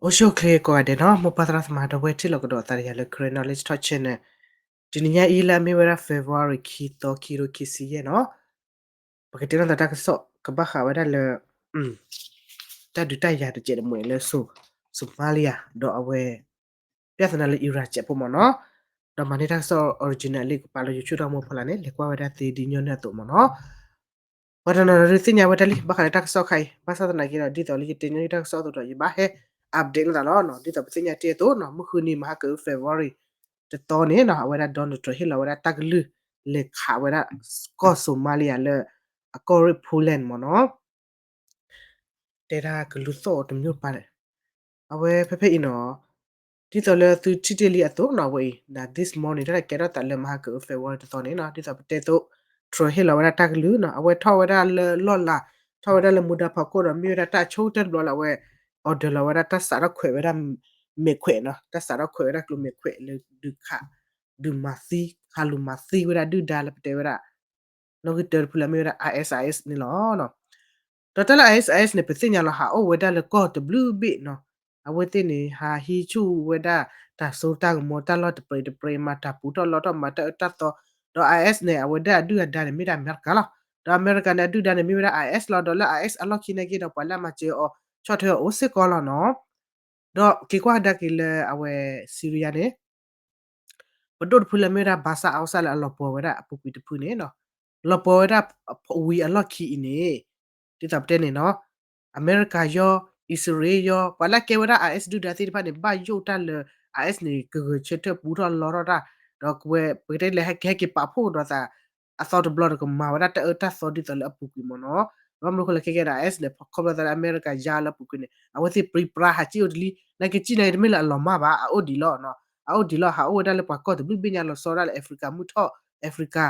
အိၣ်ဆူၣ်အိၣ်ချ့ကိးဂၤဒဲးနီၤ, မိၢ်ပၢ်သရၣ်သမါ ဒီပုၢ်ဝဲၢ်ထံၣ်လိာ်ကဒီးသးဒီးယၤလၢ Karen Knowledge Talk Channel တနံၤညါအံၤလၢအမ့ၢ်ဝဲဒၣ် February ခံသီ ခံကထိခံဆံယဲၢ်နီၤ, ပကတဲနီၤသးတၢ်ကစီၣ်ကဘၣ်ဃးဝဲဒၣ်လၢ တၢ်ဒုးတၢ်ယၤတစဲးတမှဲးလၢ Somalia ဒီးအဝဲ ပြဿနာလၢ Iran စဲးဖိမ့ၢ်နီၤ, ဒီးမၤန့ၢ်တၢ်ကစီၣ် original လံာ်ကပာ်လၢ YouTube တၢ်မူဖီလာ်န့ၣ် လဲၤကွၢ်ဝဲဒၣ်သ့ဒ်ညီနုၢ်အသိးမ့ၢ်နီၤ. ပှၤတနီၤနီၤဒုးသ့ၣ်ညါဝဲဒၣ်လံ ဘၣ်ဃးလၢတၢ်ကစီၣ်ခါအံၤ, ဘၣ်ဆၣ်သနာ်က့ဒီး ဒ်သိးလၢယတဲညီနုၢ်တၢ်ကစီၣ်အသိးဒီး ယဘၣ်ဟဲ update လိာ်သးလီၤ. ဒ်သိးပသ့ၣ်ညါတ့ၢ်အသိးနီၤ, မုၢ်ဃုနံၤမဟါက February တသီန့ၣ်နီၤ, အဝဲဒၣ် Donald Trump ဟ့ၣ်လီၤဝဲဒၣ်တၢ်ကလုၢ် လဲၤခးဝဲဒၣ်ကီၢ် Somalia လၢအကီၢ်ရ့ၣ် Poland မ့ၢ်နီၤ. တဲဒၣ်ကလူၤသီၣ်တမံၤပၢ်န့ၣ်, အဝဲဖဲဖဲအံၤနီၤ, ဒ်သိးလၢသုထံၣ်တ့ၢ်လံအသိးနီၤ, အဝဲအံၤ this morning တၢ်လဲၤကဲထီၣ်သးလၢမဟါက February တသီန့ၣ်နီၤ, ဒ်သိးပတဲသိး Trump ဟ့ၣ်လီၤဝဲဒၣ်တၢ်ကလုၢ်နီၤ, အဝဲထီၣ်ဝဲဒၣ်လၢလီၢ်လၤ, ထီၣ်ဝဲဒၣ်လၢမူဒါဖီခိၣ်ဒီး မ့ၢ်ဝဲဒၣ်တၢ်ဆိကတၢၢ်တဘျီလၢအဝဲ order လီၤဝဲဒၣ်တၢ်စးထီၣ်ခွဲးဝဲဒၣ်မဲာ်ခွဲးနီၤ, တၢ်စးထီၣ်ခွဲးဝဲဒၣ်ကျိၤမဲာ်ခွဲးလၢဒုးခး ဒုးမၤသံ ခးလူၤမၤသံဝဲဒၣ်ဒုၣ်ဒါလၢပတဲဝဲဒၣ် နီၣ်ဂံၢ်တၢတဖုလၢအမ့ၢ်ဝဲဒၣ် ISIS န့ၣ်လီၤ. ဒီးတၢ်လၢ ISIS န့ၣ် ပသ့ၣ်ညါလီၤ ဟးအိၣ်ဝဲဒၣ်လၢကီၢ်တဘျုးဘ့ၣ်နီၤ, အဝဲသ့ၣ်န့ၣ် ဟးဟံးဆူၣ်ဝဲဒၣ်တၢ်စိတၢ်ကမီၤ တၢ်လီၢ်တပြဲးတပြဲး မၤတၢ်ပူၤထီၣ်လီထီၣ် မၤတၢ်အၢတၢ်သီ, ဒီး IS န့ၣ် အဝဲဒၣ်အဒုၣ်အဒါန့ၣ် မ့ၢ်ဒၣ်အမဲရကၤလီၤ. ဒီးအမဲရကၤန့ၣ် အဒုၣ်ဒါန့ၣ် မ့ၢ်ဝဲဒၣ် IS လီၤ. ဒီးလၢ IS အလီၢ်ခံန့ၣ်က့ဒီး ပှၤလၢအမၤစၢၤအီၤ ဆီၣ်ထွဲအီၤအိၣ်စ့ၢ်ကီးလီၤနီၤ. ဒီးက့ၤကွၢ်ကဒါက့ၤလၢအဝဲ Syria န့ၣ် ပဒိၣ်တဖုလၢမ့ၢ်ဝဲဒၣ် Bashar al-Assad လၢအလီၤပှီၤဝဲဒၣ်အပူၤကွံာ်တဖုန့ၣ်နီၤ, လီၤပှီၤဝဲဒၣ်ဝံၤအလီၢ်ခံအံၤန့ၣ်, ဒ်သိးပတဲန့ၣ်နီၤ, အမဲရကၤယီ, အံၣ်စရ့လးယီ, ပှၤလၢအကဲဝဲဒၣ် IS ဒုၣ်ဒါသ့ၣ်တဖၣ်န့ၣ် ဘၣ်ယိၣ်တၢ်လၢ IS န့ၣ် ကဂဲၤဆၢထၢၣ်ပူထီၣ်လီထီၣ်တၢ်, ဒီးပကတဲလဲၤဟဲက့ၤပာ်ဖှိၣ်ဒီးသး အသီတဘျီဒီးကမၤဝဲဒၣ်တၢ်အၢတၢ်သီဒ်သိးလၢအပူၤကွံာ်မ့ၢ်နီၤ. ဘၣ်မနုၤအဃိလဲၣ်ခဲကဲဒီး IS န့ၣ် ခီဖျိသးလၢအမဲရကၤယါလၢအပူၤကွံာ်န့ၣ် အဝဲသ့ၣ်ပြံပြါ ဟးစံၣ်အိၣ်တလံ, နကစံၣ်န့ၣ် တမ့ၢ်လၢအလီၤမၢ်ဘၣ်, အအိၣ်ဒံးလီၤ, အအိၣ်ဒံးလီၤ, ဟးအိၣ်ဝဲဒၣ်လၢပှၤကီၢ်တဘျုးဘ့ၣ်ညါလီၤဆီဒၣ်လၢ Africa မုၢ်ထီၣ် Africa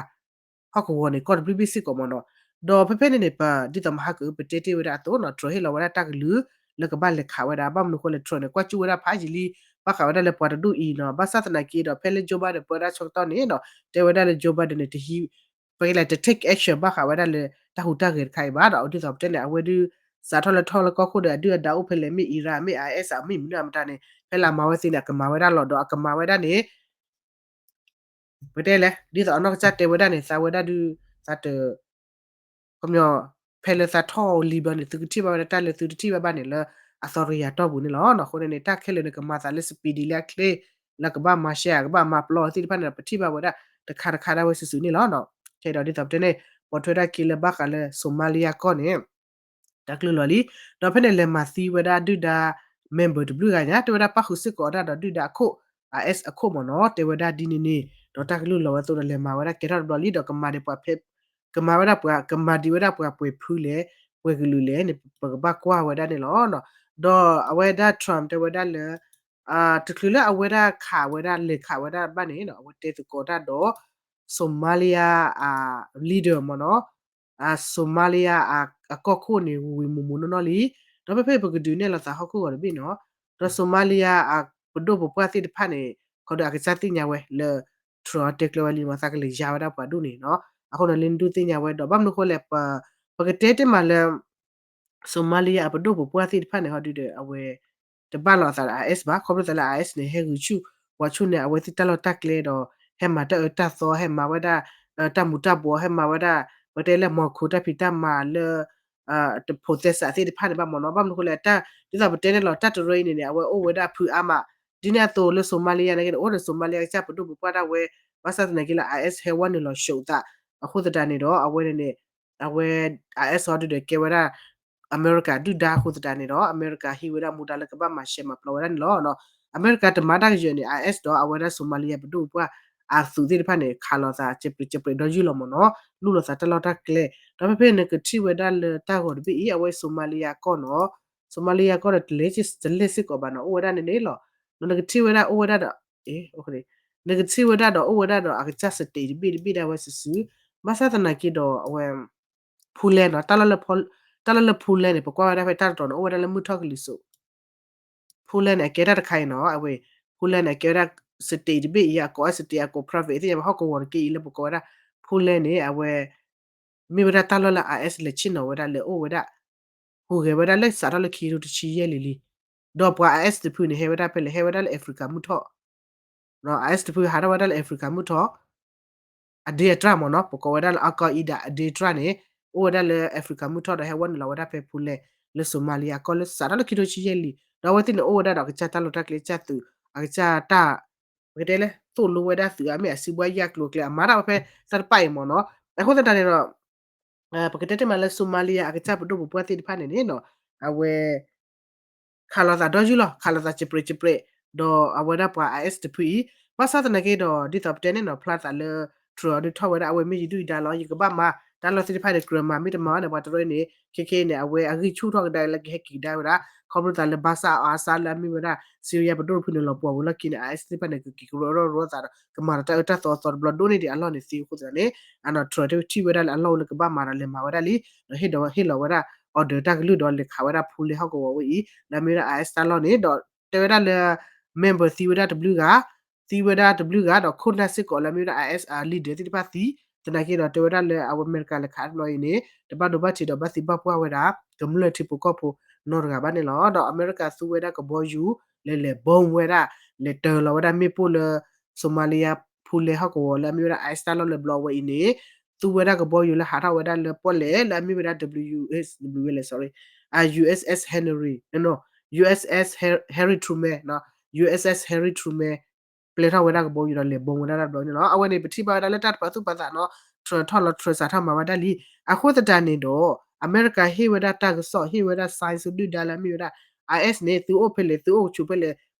ဟီၣ်ကဝီၤန့ၣ် ကီၢ်တဘျုးဘ့ၣ်စ့ၢ်ကီးမ့ၢ်နီၤ. ဒီးဖဲဖဲန့ၣ်န့ၣ် ပဒ်သိးမဟါကအု ပတဲတ့ၢ်ဝဲဒၣ်အသိးနီၤ, Trump ဟ့ၣ်လီၤဝဲဒၣ်တၢ်ကလုၢ်လၢကဘၣ်လဲၤခးဝဲဒၣ်, ဘၣ်မနုၤအဃိလဲၣ် Trump န့ၣ် ကွၢ်ကၠူၣ်ဝဲဒၣ်ဖးယံာ်လံ ဘၣ်ဃးဝဲဒၣ်လၢပှၤတဒူၣ်အံၤနီၤ, ဘၣ်ဆၣ်သနာ်က့ဒီး ဖဲလၢ Joe Biden ပၢဝဲဒၣ်ဆၢကတီၢ်န့ၣ်နီၤ, တဲဝဲဒၣ်လၢ Joe Biden န့ၣ် တဟံး ပကလဲၤတ take action ဘၣ်ဃးဝဲဒၣ်လၢတၢ်ဟူးတၢ်ဂဲၤတခါအံၤဘၣ်ဒီး ဒ်သိးပတဲန့ၣ် အဝဲဒုး စးထီၣ်လၢထီၣ်လၢကီၢ်ခိၣ်ဒီး အဒုၣ်အဒါအိၣ်ဖဲလဲၣ် မ့ၢ် Iran မ့ၢ် IS မ့ၢ်မနုၤအမတၤန့ၣ် ဖဲလၢအမၤဝဲသ့န့ၣ် အကမၤဝဲဒၣ်လီၤ, ဒီးအကမၤဝဲဒၣ်န့ၣ် ပတဲလဲၣ် ဒ်သိးအနီၢ်ကစၢ်တဲဝဲဒၣ်န့ၣ် သးဝဲဒၣ်ဒုး သးတ ခီပညီ ဖဲလၢသးထီၣ်လံဘျီန့ၣ် သုကထံၣ်ဘၣ်ဝဲဒၣ်တၢ်လၢသုတထံၣ်ဘၣ်ဘၣ်န့ၣ်လၢအသီတကယၤတီၢ်ပူၤန့ၣ်လီၤ. အဃိန့ၣ်န့ၣ် တၢ်ခဲလၢာ်န့ၣ် ကမၤသးလၢ speedy လၢအချ့ လၢကဘၣ်မၤရှဲ ကဘၣ်မၤပျီသ့ၣ်တဖၣ်န့ၣ်ဒီး ပထံၣ်ဘၣ်ဝဲဒၣ်တခါတခါဒၣ်ဝဲစုာ်စုာ်န့ၣ်လီၤ. ခဲဒီးဒ်သိးပတဲန့ၣ် ပိာ်ထွဲဒၣ်က့ၤလၢဘၣ်ဃးလၢ Somalia ကီၢ်န့ၣ် တၢ်ကလုၢ်လီၤလံ. ဒီးဖဲန့ၣ်လဲၤမၤသံဝဲဒၣ်ဒုၣ်ဒါ member တဘျုးဂၤညါ တဲဝဲဒၣ်ပၣ်ဃုာ်စ့ၢ်ကီးဒၣ်ဒီးဒုၣ်ဒါအခိၣ် IS အခိၣ်မ့ၢ်နီၤ တဲဝဲဒၣ်ဒ်န့ၣ်န့ၣ် ဒီးတၢ်ကလုၢ်လီၤဝဲအသိးဒီးလဲၤမၤဝဲဒၣ်ကဲထီၣ်တဘျီလံ ဒီးကမၤဒံးပှၤဖဲ ကမၤဝဲဒၣ်ပှၤ ကမၤဒံးဝဲဒၣ်ပှၤပှဲၤဖုလဲၣ် ပှဲၤကလုာ်လဲၣ်န့ၣ် ပကဘၣ်ကွၢ်ဝဲဒၣ်န့ၣ်လီၤ. ဒီးအဝဲဒၣ် Trump တဲဝဲဒၣ်လၢ တချုးလၢအဝဲဒၣ်ခးဝဲဒၣ်လဲၤခးဝဲဒၣ်ဘၣ်န့ၣ် အဝဲတဲသကိးတၢ်ဒီး Somalia leader မ့ၢ်နီၤ Somalia အကီၢ်ခိၣ်န့ၣ် ဝံၤဝံၤမူးမူးနီၢ်နီၢ်လံ. ဒီးဖဲဖဲပကဒုးနဲၣ်လီၤသးဟီၣ်ခိၣ်ဂီၤတဘ့ၣ်နီၤ ဒီး Somalia ပဒိၣ်ပပှၢ်သ့ၣ်တဖၣ်န့ၣ် ခီဒီးအကစၢ်သ့ၣ်ညါဝဲလၢ Trump တဲကျၢၤဝဲလံမ့ၢ် သးကလဲၤယါဝဲဒၣ်ပှၤဒူၣ်န့ၣ်နီၤ အဃိန့ၣ်လၢနဒုးသ့ၣ်ညါဝဲဒီး ဘၣ်မနုၤအဃိလဲၣ် ပကတဲတ့ၢ်မးလၢ Somalia အပဒိၣ်ပပှၢ်သ့ၣ်တဖၣ်န့ၣ် ဟီဒုဒီး အဝဲ တဘၣ်လီၤအသးဒီး IS ဘၣ် ခီဖျိသးလၢ IS န့ၣ် ဟဲဂုာ်ဆူၣ် ပှၤဆူၣ်န့ၣ် အဝဲသ့ၣ်တၢ်လီၢ်တၢ်ကျဲဒီး ဟဲမၤတၢ်အၢတၢ်သီ ဟဲမၤဝဲဒၣ် တၢ်မူၤတၢ်ဘှီး ဟဲမၤဝဲဒၣ် ပတဲလၢ မီၤခိ တၢ်ဖံးတၢ်မၤလၢ တဖိးသဲစးသ့ၣ်တဖၣ်န့ၣ်ဘၣ်မ့ၢ်နီၤ ဘၣ်မနုၤအဃိလဲၣ် တၢ် ဒ်သိးပတဲန့ၣ်လီၤ တၢ်တရၢအံၤန့ၣ်န့ၣ် အဝဲအိၣ်ဝဲဒၣ်ဖုအါမး ဒ်န့ၣ်အသိးလၢ Somalia န့ၣ်က့န့ၣ် အိၣ်ဒီး Somalia ကစၢ်ပဒိၣ်ပပှၢ်ဒၣ်ဝဲ ဘၣ်ဆၣ်သနာ်က့လၢ IS ဟဲဝဲနုာ်လီၤ ရှုံး သး အဃိသတးန့ၣ်ဒီး အဝဲန့ၣ်န့ၣ် အဝဲ IS ဟီဒုဒီးကဲဝဲဒၣ် အမဲရကၤဒုၣ်ဒါအဃိသတးန့ၣ်ဒီး အမဲရကၤဟံးဝဲဒၣ်မူဒါလၢကဘၣ်မၤရှဲမၤပျီဝဲဒၣ်န့ၣ်လီၤ. အမဲရကၤတမၤတၢ်ကယၢၤန့ၣ် IS ဒီးအဝဲဒၣ် Somalia ပဒိၣ်ပပှၢ် အသုးသ့ၣ်တဖၣ်န့ၣ် ခးလိာ်သး ကဲးပြဲးကဲးပြဲးဒီးယုၢ်လီၤမ့ၢ်နီၤ လူလီၤသးတၢ်လီၢ်တၢ်ကျဲ ဒီးဖဲဖဲန့ၣ်ကထံၣ်ဝဲဒၣ်လၢတၢ်ဂီၤတဘ့ၣ်အံၤ အဝဲ Somalia ကီၢ်နီၤ Somalia ကီၢ်ဒီးတလဲၤ တလဲၤစ့ၢ်ကီးဘၣ်နီၤ အိၣ်ဝဲဒၣ်န့ၣ်န့ၣ်လီၤ. နကထံၣ်ဝဲဒၣ်အိၣ်ဝဲဒၣ်ဒီး နကထံၣ်ဝဲဒၣ်ဒီးအိၣ်ဝဲဒၣ်ဒီးအကစၢ် state တဘ့ၣ်တဘ့ၣ်ဒၣ်ဝဲစုာ်စုာ် ဘၣ်ဆၣ်သနာ်က့ဒီးအဝဲ Poland နီၤ တၢ်လီၢ်လၢ Poland န့ၣ် ပကွၢ်ဝဲဒၣ်ဖဲတၢ်တတီၤန့ၣ် အိၣ်ဝဲဒၣ်လၢမုၢ်ထီၣ်ကလံၤစိး Poland န့ၣ် အကဲတၢ်တခါအံၤနီၤ အဝဲ Poland န့ၣ် အကဲဝဲဒၣ် state တဘ့ၣ်အံၤ အကိး state အကိး province သ့ၣ်ညါဘၣ် ဟီၣ်ကဝီၤတက့ၢ်အံၤလၢပကိးဝဲဒၣ် Poland န့ၣ် အဝဲ မ့ၢ်ဝဲဒၣ်တၢ်လီၢ်လၢ IS လဲၤဆ့ၣ်နီၤဝဲဒၣ်လၢအိၣ်ဝဲဒၣ် ဟူးဂဲၤဝဲဒၣ်လၢစးထီၣ်လၢခံကထိတဆံယဲၢ်လံလံ ဒီးပှၤ IS တဖုန့ၣ် ဟဲဝဲဒၣ်ဖဲလဲၣ်, ဟဲဝဲဒၣ်လၢ Africa မုၢ်ထီၣ်, IS တဖုဟးထီၣ်ဝဲဒၣ်လၢ Africa မုၢ်ထီၣ် အဒ့အတြၢ်မ့ၢ်နီၤ, ပကိးဝဲဒၣ်လၢ Al Qaeda အဒ့တြၢ်န့ၣ် အိၣ်ဝဲဒၣ်လၢ Africa မုၢ်ထီၣ်ဒီး ဟဲဝဲနုာ်လီၤဝဲဒၣ်ဖဲဖူလဲၣ် လၢ Somalia ကီၢ်လၢစးထီၣ်လၢခံထိဆံယဲၢ်လံာ်, ဒီးအဝဲသ့ၣ်န့ၣ်အိၣ်ဝဲဒၣ်ဒီးအကစၢ်တၢ်လီၢ်တၢ်ကျဲ အကစၢ်တၢ် အကစၢ်တၢ် ပကတဲလဲၣ် သိၣ်လိဝဲဒၣ်သုးအမ့ၢ်အစုဘှါယၢ်ကျိၤအကျဲ အမၤတၢ်ဝဲဖဲတၢ်တဖၣ်အံၤမ့ၢ်နီၤ, အဃိသတးန့ၣ်ဒီး ပကတဲတ့ၢ်မးလၢ Somalia အကစၢ်ပဒိၣ်ပပှၢ်သ့ၣ်တဖၣ်န့ၣ်န့ၣ်နီၤ, အဝဲ ခးလိာ်သးဒီယုၢ်လီၤ, ခးလိာ်သးစံးပြဲးစံးပြဲး, ဒီးအဝဲဒၣ်ပှၤ IS တဖုအံၤ, ဘၣ်ဆၣ်သနာ်က့ဒီး ဒ်သိးပတဲန့ၣ်နီၤ ဖျါသးလၢ Trump အဒုးထီၣ်ဝဲဒၣ် အဝဲမ့ၢ်ယဒုၣ်ယဒါလီၤ, ယကဘၣ်မၤ တၢ်လီၢ်သ့ၣ်တဖၣ်န့ၣ် ကြၢးမၤ မ့ၢ်တမၤဘၣ်န့ၣ် ပှၤတရၢန့ၣ် ခဲခဲအံၤန့ၣ် အဝဲအဂံၢ်ဆူၣ်ထီၣ်ကဒါလၢကဟဲက့ၤကဒါဝဲဒၣ် ခီဖျိသးလၢ ဘၣ်ဆၣ်အါဆါလၢအမ့ၢ်ဝဲဒၣ် Syria ပဒိၣ်တဖုန့ၣ်လီၤပှီၢ်ဝံၤလီၢ်ခံန့ၣ် IS သ့ၣ်တဖၣ်န့ၣ် ကက့ၤကရၢကရိသးဒီး ကမၤဒီးတၢ်အၢတၢ်သီအသီတဘျီဒိၣ်န့ၢ်ဒံးအလီၢ်န့ၣ်သ့အဃိသတးန့ၣ် အနီၢ် Trump တထံၣ်ဝဲဒၣ်လၢအလီၢ်အိၣ်လၢကဘၣ်မၤဒီးလဲၤမၤဝဲဒၣ်လံ, ဒီးဟ့ၣ်ဒီးဟ့ၣ်လီၤဝဲဒၣ် order တၢ်ကလုၢ်ဒီးလဲၤခးဝဲဒၣ်ဖူလဲၣ်ဟီၣ်ကဝီၤဝဲအံၤ လၢအမ့ၢ်ဝဲဒၣ် IS တၢ်လီၢ်န့ၣ် ဒီးတဲဝဲဒၣ်လၢ member သံဝဲဒၣ်တဘျုးဂၤ သံဝဲဒၣ်တဘျုးဂၤ ဒီးခိၣ်နၢ်စ့ၢ်ကီးလၢအမ့ၢ်ဝဲဒၣ် IS အ leader သ့ၣ်တဖၣ်သံ, သနာ်က့ဒီးတဲဝဲဒၣ်လၢအဝဲအမဲရကၤလဲၤခးတဘျီအံၤန့ၣ် တဘၣ်ဒိဘၣ်ထံးဒီးဘၣ်သံဘၣ်ပှၢ်ဝဲဒၣ် ကမျၢၢ်ထံဖိကီၢ်ဖိနီတဂၤဘၣ်န့ၣ်လီၤ. ဒီးအမဲရကၤသူဝဲဒၣ်ကဘီယူၤ လဲၤလဲၤ bomb ဝဲဒၣ် လဲၤတၢၤလီၤဝဲဒၣ်မ့ၣ်ပိၢ်လၢ Somalia ဖူလဲၣ်ဟီၣ်ကဝီၤလၢအမ့ၢ်ဝဲဒၣ် IS တၢ်လီၢ်လၢဘျီဝဲအံၤန့ၣ် သူဝဲဒၣ်ကဘီယူၤလၢဟးထီၣ်ဝဲဒၣ်လၢပီၣ်လဲၣ်လၢအမ့ၢ်ဝဲဒၣ် W S W လဲၣ် sorry, USS Henry, USS Harry Truman, USS Harry Truman ပျဲထီၣ်ဝဲဒၣ်ကဘီယူၤဒီးလဲၤ bomb ဝဲဒၣ်တဘျီန့ၣ်လီၤ. အဝဲန့ၣ် ပထံၣ်ဘၣ်ဝဲဒၣ်လၢတၢ်တပာ်သူၣ်ပာ်သးနီၤ Trump ထီၣ်လီၤ Trump စးထီၣ်မၤဝဲဒၣ်လံ. အဃိသတးန့ၣ်ဒီး အမဲရကၤဟ့ၣ်ဝဲဒၣ်တၢ်ကစီၣ် ဟ့ၣ်ဝဲဒၣ် sign ဒုၣ်ဒါလၢအမ့ၢ်ဝဲဒၣ် IS န့ၣ် သုအိၣ်ဖဲလဲၣ် သုအိၣ်ကဆိးဖဲလဲၣ်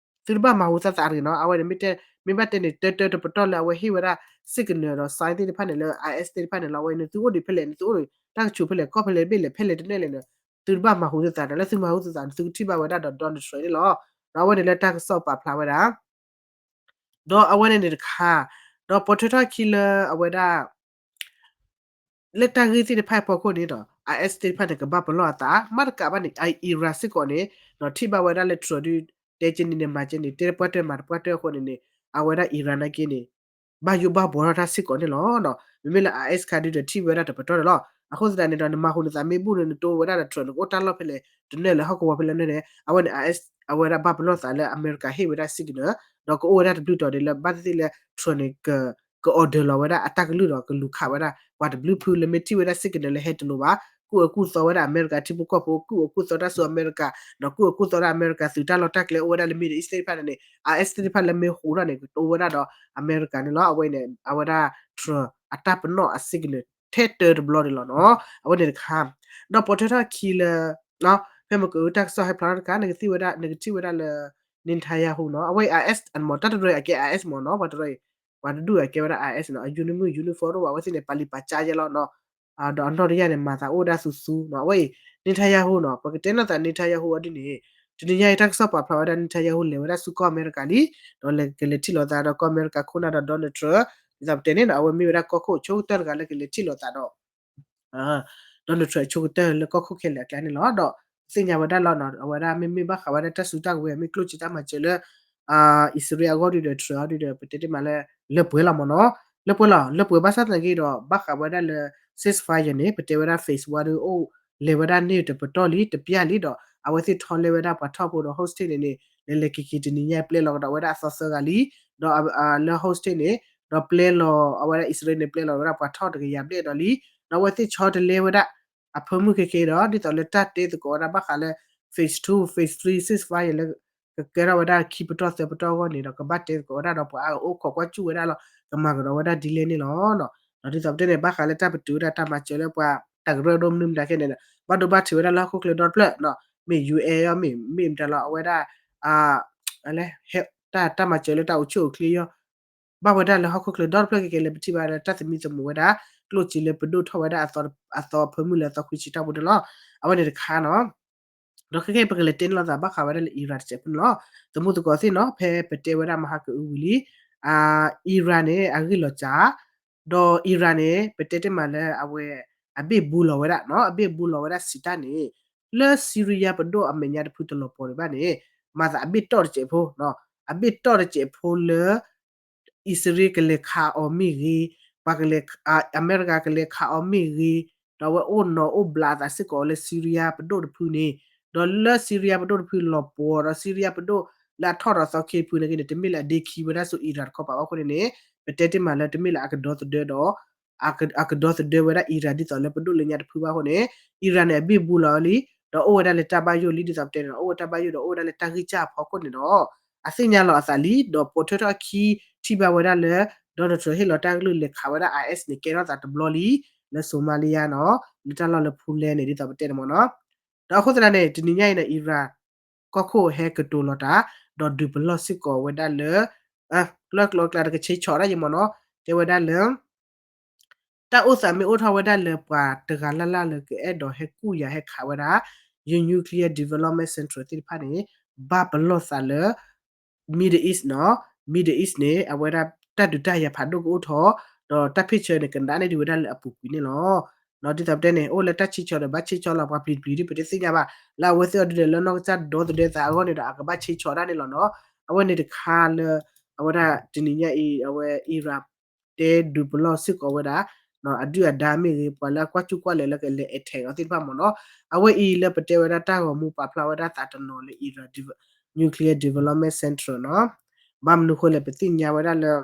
သုတဘၣ်မၤဟူသးသးတဂ့ၤနီၤ. အဝဲန့ၣ် မ့ၢ်ဘၣ်တဲန့ၣ် တၢတၢတပတီၢ်လၢအဝဲဟ့ၣ်ဝဲဒၣ် signal ဒီး sign သ့ၣ်တဖၣ်န့ၣ်လၢ IS သ့ၣ်တဖၣ်န့ၣ်လီၤ. အဝဲန့ၣ် သုအိၣ်ဒံးဖဲလဲၣ်န့ၣ် သုအိၣ်တၢ်ကဆိးဖဲလဲၣ် ကီၢ်ဖဲလဲၣ် ဘ့ၣ်လဲၣ် ဖဲလဲၣ်တန့ၢ်လဲၣ်န့ၣ် သုတဘၣ်မၤဟူသးသးဒီး လၢသုမၤဟူသးသးန့ၣ် သုကထံၣ်ဘၣ်ဝဲဒၣ်ဒီး Donald Trump န့ၣ်လီၤ. ဒီးအဝဲန့ၣ်လၢတၢ်ကစီၣ်ပာ်ဖျါဝဲဒၣ် ဒီးအဝဲန့ၣ်န့ၣ်တခါ ဒီးပိာ်ထွဲထီၣ်ခံလၢအဝဲဒၣ် လၢတၢ်ဂ့ၢ်သ့ၣ်တဖၣ်အဖီခိၣ်န့ၣ်ဒီး IS သ့ၣ်တဖၣ်န့ၣ် ကဘၣ်ပလီၢ်အသး မ့ၢ်တကးဘၣ်န့ၣ် Iran စ့ၢ်ကီးန့ၣ် ဒီးထံၣ်ဘၣ်ဝဲဒၣ်လၢ Trump ဒုး တဲကဲန့ၣ်န့ၣ် မၤကဲန့ၣ် တဲတပှၢ်တၢၢ်မၤတပှၢ်တၢၢ်အဃိန့ၣ်န့ၣ် အဝဲဒၣ် Iran နာ်က့န့ၣ် ဘၣ်ယိၣ်ဘၣ်ဘှီထီၣ်တၢ်စ့ၢ်ကီးန့ၣ်လီၤ. မ့မ့ၢ်လၢ IS ခါဒုးဒီးထံၣ်ဝဲဒၣ်တပတီၢ်န့ၣ်လီၤ. အဃိသတးန့ၣ်ဒီး နမၤဟူနသးမ့ၢ်ဘူၣ်န့ၣ် နတိဝဲဒၣ်ဒီး Trump နကအိၣ်တၢ်လီၢ်ဖဲလဲၣ် တန့ၢ်လဲၣ် ဟီၣ်ကဝီၤဖဲလဲၣ်န့ၣ် အဝဲန့ၣ် IS အဝဲဒၣ်ဘၣ်ပလီၢ်သးလၢအမဲရကၤဟ့ၣ်ဝဲဒၣ် signal ဒီးကအိၣ်ဝဲဒၣ်တဘျုးတီၤဒ်လၢဘၣ်သ့ၣ်သ့ၣ်လၢ Trump န့ၣ် က က order လီၤဝဲဒၣ်အတၢ်ကလုၢ်ဒီးကလူၤခးဝဲဒၣ် ပှၤတဘျုးဖုလၢမ့ၢ်ထံၣ်ဝဲဒၣ် signal လၢဟဲတလိၤဘၣ် ကူၣ်အၢကူၣ်သီဝဲဒၣ်အမဲရကၤထံဖိကီၢ်ဖိ ကူၣ်အၢကူၣ်သီတၢ်စူၤအမဲရကၤ ဒီးကူၣ်အၢကူၣ်သီဒၣ်အမဲရကၤသုးတၢ်လီၢ်တၢ်ကျဲအိၣ်ဝဲဒၣ်လၢ Middle East သ့ၣ်တဖၣ်န့ၣ်န့ၣ် IS သ့ၣ်တဖၣ်လၢမ့ၢ်ဟူထီၣ်န့ၣ် ကတိဝဲဒၣ်ဒီးအမဲရကၤန့ၣ်လီၤ. အဝဲန့ၣ် အဝဲဒၣ် Trump အတၢ်ပနီၣ်အ signal ထဲတၢတဘျီန့ၣ်လီၤနီၤ. အဝဲန့ၣ်တခါ ဒီးပိာ်ထွဲထီၣ်ခံလၢ ဖဲမ့ၢ်ကတၢၢ်ကစီၣ်ဟဲဖျါထီၣ်တခါ နကထံၣ်ဝဲဒၣ် နကထံၣ်ဝဲဒၣ်လၢ Netanyahu နီၤ အဝဲအံၤ IS အမ့ၢ်တၢ်တရၢအကဲ IS မ့ၢ်နီၤ ပှၤတရၢ ပှၤတဒူၣ်အကဲဝဲဒၣ် IS နီၤ အ uniform အ uniform တအိၣ်ဘၣ် အဝဲသ့ၣ်န့ၣ် ပာ်လံပာ်ကၠါယဲလီၤနီၤ ဒီးအနီၢ်တယၢ်န့ၣ် မၤသးအိၣ်ဒၣ်သူသူနီၤ အဝဲအံၤ Netanyahu နီၤ ပကတဲနီၢ်သး Netanyahu အီၤဒ်န့ၣ် တနံၤညါအံၤတၢ်ကစီၣ်ပာ်ဖျါဝဲဒၣ် Netanyahu လဲၤဝဲဒၣ်ဆူကီၢ်အမဲရကၤလံ ဒီးလဲၤကလဲၤထံၣ်လိာ်သးဒီးကီၢ်အမဲရကၤခိၣ်နၢ်ဒီး Donald Trump ဒ်သိးပတဲန့ၣ်နီၤ အဝဲမ့ၢ်ဝဲဒၣ်ကီၢ်ခိၣ်အဆိကတၢၢ်တဂၤလၢကလဲၤထံၣ်လိာ်သးဒီး Donald Trump အဆိကတၢၢ်လၢကီၢ်ခိၣ်ခဲလၢာ်အကျါန့ၣ်လီၤ. ဒီးသ့ၣ်ညါဝဲဒၣ်လီၤနီၤ အဝဲဒၣ်မ့မ့ၢ်ဘၣ်ဃးဝဲဒၣ်တၢ်စုတၢ်ကဝဲၤ မ့ၢ်ကျိၣ်စ့တၢ်မၤစၢၤလၢ အံၣ်စရ့လးအဂီၢ်ဒုးဒီး Trump အီၤဒုးဒီး ပတဲတ့ၢ်မးလၢ လၢပှဲၤလီၤမ့ၢ်နီၤ လၢပှဲၤလီၤ လၢပှဲၤဘၣ်ဆၣ်သနာ်က့ဒီး ဘၣ်ဃးဝဲဒၣ်လၢ ceasefire န့ၣ် ပတဲဝဲဒၣ် phase one ဒုးအိၣ် လဲၤဝဲဒၣ်န့ၢ်တပတီၢ်လံ တပျၢ်လံဒီး အဝဲသ့ၣ်ထီလဲဝဲဒၣ်ပှၤထီၣ်ဖိဒီး hostage န့ၣ်န့ၣ် လဲၤလဲၤက့ၤက့ၤတနံၤညါပျဲလီၤကဒီးဝဲဒၣ်အသီသၢဂၤလံ ဒီးလၢ hostage န့ၣ် ဒီးပျဲလီၤ အဝဲဒၣ်အံၣ်စရ့လးန့ၣ် ပျဲလီၤဝဲဒၣ်ပှၤထီၣ်တကယၤဘျဲၣ်ဒီးလံ ဒီးအဝဲသ့ၣ်ဆီတလဲဝဲဒၣ် အဖၢမုၢ်ခဲက့ၤဒီး ဒ်သိးလၢတၢ်တဲသကိးဝဲဒၣ်ဘၣ်ဃးလၢ phase two phase three ceasefire လၢ ကကဲထီၣ်ဝဲဒၣ်ခံပတီၢ်သၢပတီၢ်အဂီၢ်န့ၣ်ဒီး ကဘၣ်တဲသကိးဝဲဒၣ်ဒီးပှၤအအိၣ်ခိးကွၢ်စူၣ်ဝဲဒၣ်လီၤ ကမၤကဒီးဝဲဒၣ်ဒ်လဲၣ်န့ၣ်လီၤ. ဒီးဒ်သိးပတဲန့ၣ် ဘၣ်ဃးလၢတၢ်ပတုာ်ဝဲဒၣ်တၢ်မၤစၢၤလၢပှၤတၢ်ကရၢကရိမနုၤမတၤခဲန့ၣ် ဘၣ်ဒိဘၣ်ထံးဝဲဒၣ်လၢဟီၣ်ခိၣ်ချၢဒီတဖျၢၣ် မ့ၢ် ယူၢ်အဲၣ် မ့ၢ် မ့ၢ်မတၤလီၤ အဝဲဒၣ် တၢ် တၢ်မၤစၢၤလၢတၢ်အိၣ်ဆူၣ်အိၣ်ချ့ယီၤ ဘၣ်ဝဲဒၣ်လၢဟီၣ်ခိၣ်ချၢဒီတဖျၢၣ်ကကဲလၢပထံၣ်ဘၣ်လၢတၢ်သမံသမိးဝဲဒၣ် ကျိၣ်စ့လၢပဒိၣ်ထီၣ်ဝဲဒၣ်အသီဖၢမုၢ်လၢအသီခွံဆံတီၢ်ပူၤန့ၣ်လီၤ. အဝဲန့ၣ်တခါနီၤ ဒီးခဲကဲပကလဲၤတဲန့ၢ်လိာ်သးဘၣ်ဃးဝဲဒၣ်လၢ Iran တစဲးဖိန့ၣ်လီၤ. သမူသကိးသ့ၣ်နီၤ ဖဲပတဲဝဲဒၣ်မဟါကအုဝံၤလံ Iran န့ၣ် အဂ့ၢ်လီၤစၢ် ဒီး Iran န့ၣ် ပတဲတ့ၢ်မးလၢအဝဲ အဘ့ၣ်ဘူးလီၤဝဲဒၣ်နီၤ အဘ့ၣ်ဘူးလီၤဝဲဒၣ်စံးတၢ်န့ၣ် လၢ Syria ပဒိၣ်အမဲာ်ညါတဖုတလီၤပှီၢ်ဒံးဘၣ်န့ၣ် မၤသးအဘ့ၣ်တီၢ်တစဲးဖိ အဘ့ၣ်တီၢ်တစဲးဖိလၢ အံၣ်စရ့လးကလဲၤခးအီၤမ့ၢ်ဂ့ၤ, ပှၤကလဲၤ, အမဲရကၤကလဲၤခးအီၤမ့ၢ်ဂ့ၤ, ဒီးအဝဲအိၣ်နီၤအိၣ်ဘျးအသးစ့ၢ်ကီးလၢ Syria ပဒိၣ်တဖုန့ၣ်, ဒီးလၢ Syria ပဒိၣ်တဖုလီၤပှီၤဒီး Syria ပဒိၣ်လၢအထီၣ်ဒီးသီခ့တဖုန့ၣ်က့န့ၣ် တမ့ၢ်လၢအဒ့ခံဝဲဒၣ်ဆူ Iran တခီပၤဘၣ်အဃိန့ၣ်န့ၣ် ပတဲတ့ၢ်မးလၢတမ့ၢ်လၢအကဒီသဒၢဒီး အကဒီသဒၢဝဲဒၣ် Iran ဒ်သိးလၢပဒိၣ်လၢညါတဖုဘၣ်အဃိန့ၣ် Iran န့ၣ် အဘ့ၣ်ဘူးလီၤလံ ဒီးအိၣ်ဝဲဒၣ်လၢတၢ်ဘၣ်ယိၣ်လံ ဒ်သိးပတဲန့ၣ်ဒီး အိၣ်ဝဲတၢ်ဘၣ်ယိၣ်ဒီးအိၣ်ဝဲဒၣ်လၢတၢ်ဂံၢ်စၢ်အဖီခိၣ်န့ၣ်ဒီး အသ့ၣ်ညါလီၤအသးလံ ဒီးပိာ်ထွဲထီၣ်အခံ ထံၣ်ဘၣ်ဝဲဒၣ်လၢ Donald Trump ဟ့ၣ်လီၤတၢ်ကလုၢ်လဲၤခးဝဲဒၣ် IS န့ၣ် ကဲထီၣ်သးတဘျီလံ လၢ Somalia နီၤ လၢတၢ်လီၢ်လၢ Puntland န့ၣ် ဒ်သိးပတဲန့ၣ်မ့ၢ်နီၤ ဒီးအဃိသတးန့ၣ် တနံၤညါအံၤန့ၣ် Iran ကီၢ်ခိၣ်ဟဲကတိၤလီၤတၢ် ဒီးဒုးပလီၢ်စ့ၢ်ကီးဝဲဒၣ်လၢ ကျၢကျီကျါတကဆဲးဆီးဒၣ်ယံၤမ့ၢ်နီၤ တဲဝဲဒၣ်လၢ တၢ်အိၣ်သးမ့ၢ်အိၣ်ထီၣ်ဝဲဒၣ်လၢပှၤတဂၤလၢ်လၢ်လၢကအဲၣ်ဒိးဟဲကူၣ်ယၤဟဲခးဝဲဒၣ် ယ nuclear development center သ့ၣ်တဖၣ်န့ၣ် ဘၣ်ပလီၢ်သးလၢ Middle East နီၤ Middle East န့ၣ် အဝဲဒၣ်တၢ်ဒုးတၢ်ယၤဖးဒိၣ်ကအိၣ်ထီၣ် ဒီးတၢ်ဖ့ၣ်ဆၢန့ၣ် ကနးန့ၢ်ဒံးဝဲဒၣ်လၢအပူၤကွံာ်န့ၣ်လီၤ. ဒ်သိးပတဲန့ၣ် အိၣ်လၢတၢ်ဆဲးဆီးဒီးဘၣ်ဆဲးဆီးလီၤ ပှၤပျံၤတပျံၤဒ်ပတသ့ၣ်ညါဘၣ် လၢအဝဲသ့ၣ်အီၤဒုးဒီးလၢနီၢ်ကစၢ်ဒီသဒၢသးအဂီၢ်န့ၣ်ဒီး အကဘၣ်ဆဲးဆီးဒၣ်န့ၣ်လီၤနီၤ. အဝဲန့ၣ်တခါလၢ အဝဲဒၣ်တနံၤညါအံၤ အဝဲ Iran တဲဒုးပလီၢ်စ့ၢ်ကီးဝဲဒၣ် အဒုၣ်အဒါမ့ၢ်ဂ့ၤ ပှၤလၢအကွၢ်စူၣ်ကွၢ်လဲၤလၢကလဲၤ attack အီၤသ့ၣ်တဖၣ်မ့ၢ်နီၤ. အဝဲအံၤလၢပတဲဝဲဒၣ်တၢ်ဂီၤမူပာ်ဖျါဝဲဒၣ်သးတနီၤလၢ Iran nuclear development center နီၤ. ဘၣ်မနုၤဃိလဲၣ် ပသ့ၣ်ညါဝဲဒၣ်လၢ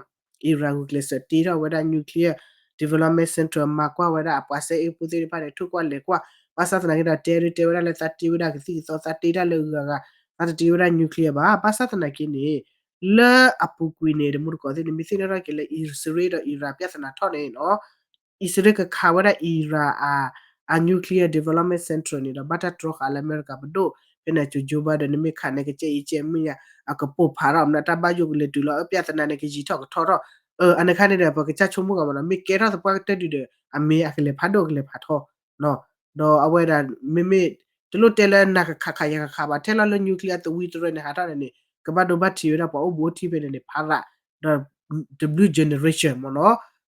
Iran ဂုာ်ကျဲးစၢးတ့ထီၣ်ဝဲဒၣ် nuclear development center မၤကွၢ်ဝဲဒၣ်အပှၤစဲအ့ၣ်ပူသ့ၣ်တဖၣ်န့ၣ် ထိၣ်ကွၢ်လဲၤကွၢ် ဘၣ်ဆၣ်သနာ်က့ဒီး တဲဒုးတဲဝဲဒၣ်လၢသးတ့ဝဲဒၣ်ကသံၣ်ကသီ သးတ့တၢ်လၢအဂၤဂၤ သးတတ့ဝဲဒၣ် nuclear ဘၣ်. ဘၣ်ဆၣ်သနာ်က့န့ၣ် လၢအပူၤကွံာ်န့ၣ် တမူတကိးသ့ၣ်န့ၣ် မ့ၢ်သ့ၣ်နီၣ်ထီၣ်က့ၤလၢ အံၣ်စရ့လးဒီး Iran ပြဿနာထီၣ်န့ၣ်နီၤ အံၣ်စရ့လးကခးဝဲဒၣ် Iran အ အ nuclear development center န့ၣ်ဒီး ဘၣ်တၢ်တြီဃာ်လၢအမဲရကၤပဒိၣ် ဖဲန့ၣ် ကၠိ Joe Biden န့ၣ် မ့ၢ်ခးန့ၣ် ကစဲအံၤကဲမ့ၢ်ညါ အကပိာ်ဖးထီၣ်မနုၤ တၢ်ဘၣ်ယိၣ်ကလဲၤတုၤလီၤ ပြဿနာန့ၣ် ကယံာ်ထီၣ်ကထီထီၣ် အန့ၣ်ခါန့ၣ်ဒီး ပကစၢ်ဆိကမိၣ်ဂ့ၤမ့ၢ်နီၤ မ့ၢ်ကဲထီၣ်သပှၢ်ကတၢၢ်ဒုးဒီး အမ့ၢ်အကလဲၤဖးဒိၣ်ကလဲၤဖးထီ ဒီးအဝဲဒၣ် မ့မ့ၢ် တလိၣ်တဲလၢနၤကခးခးယၤကခးဘၣ် ထဲလီၤလၢ nuclear သဝံတရၢန့ၣ် ဟးထီၣ်န့ၣ်န့ၣ် ကဘၣ်ဒိဘၣ်ထံးဝဲဒၣ်ပှၤအိၣ်ဘူးအိၣ်တံၢ်ဖဲန့ၣ်န့ၣ် ဖးရး ဒီး တဘျုး generation မ့ၢ်နီၤ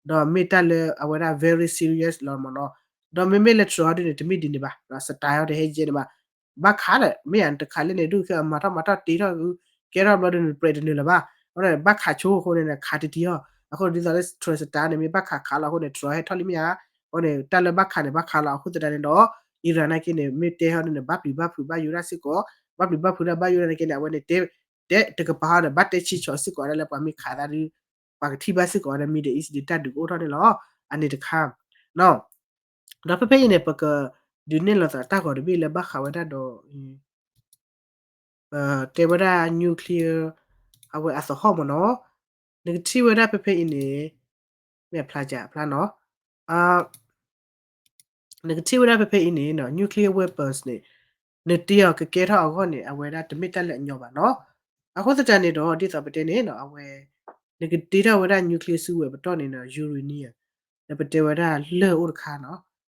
ဒီးမ့ၢ်တၢ်လၢအဝဲဒၣ် very serious လီၤမ့ၢ်နီၤ ဒီးမ့မ့ၢ်လၢ Trump ဟီဒ်န့ၣ် တမ့ၢ်ဒ်န့ၣ်ဘၣ် style ဟီဒ်ဟဲယဲန့ၣ်ဘၣ် ဘၣ်ခးဒီး မ့ၢ်ယၤတခးလၢန့ၣ် ဒုးခဲအမၤထီၣ်မၤထီၣ်တ့ထီၣ် ကဲထီၣ်ဘျီဒ်န့ၣ် ပြဲးတနုာ်လၢၤဘၣ် အဃိန့ၣ် ဘၣ်ခးဆိအဃိန့ၣ် ခးတံၢ်တံၢ်အီၤ အဃိဒ်သိးလၢ Trump style န့ၣ် မ့ၢ်ဘၣ်ခးခးလီၤအဃိန့ၣ် Trump ဟဲထီၣ်လံမ့ၢ်ဧါ အဃိန့ၣ် တၢ်လၢဘၣ်ခးန့ၣ် ဘၣ်ခးလီၤ အဃိသတးန့ၣ်ဒီး Iran နာ်က့န့ၣ် မ့ၢ်တဲဟီဒ်န့ၣ် ဘၣ်ပျံၤဘၣ်ဖုးဘၣ်ယိၣ်ဒၣ်စ့ၢ်ကီး ဘၣ်ပျံၤဘၣ်ဖုးဒၣ်ဘၣ်ယိၣ်ဒၣ်နာ်က့န့ၣ် အဝဲန့ၣ် တဲ တဲတကပၤဟီဒီး ဘၣ်တဲဆံဆီးစ့ၢ်ကီးဒၣ်လၢပှၤမ့ၢ်ခးသးဒုး ပှၤကထံၣ်ဘၣ်စ့ၢ်ကီးဝဲဒၣ် Middle East ဒ်တၢ်ဒုးကအိၣ်ထီၣ်န့ၣ်လီၤ အန့ၣ်တခါ ဒီးဖဲဖဲအံၤန့ၣ် ပကဒုးနဲၣ်လီၤသးတၢ်ဂီၤတဘ့ၣ်လၢဘၣ်ဃးဝဲဒၣ်ဒီး တဲဝဲဒၣ် nuclear အဝဲအသဟီၣ်မ့ၢ်နီၤ နကထံၣ်ဝဲဒၣ်ဖဲဖဲအံၤန့ၣ် မ့ၢ်အဖျါစၢ်အဖျါနီၤ နကထံၣ်ဝဲဒၣ်ဖဲဖဲအံၤန့ၣ် nuclear weapons န့ၣ် နတ့အီၤကကဲထီၣ်အဂီၢ်န့ၣ် အဝဲဒၣ်တမ့ၢ်တၢ်လၢအညီဘၣ်နီၤ အဃိသတးန့ၣ်ဒီး ဒ်သိးပတဲန့ၣ်နီၤ အဝဲ နကတ့ထီၣ်ဝဲဒၣ် nuclear စုဝဲၤပတီၢ်န့ၣ်နီၤ uranium လၢပတဲဝဲဒၣ်လၢၢ်အိၣ်တခါနီၤ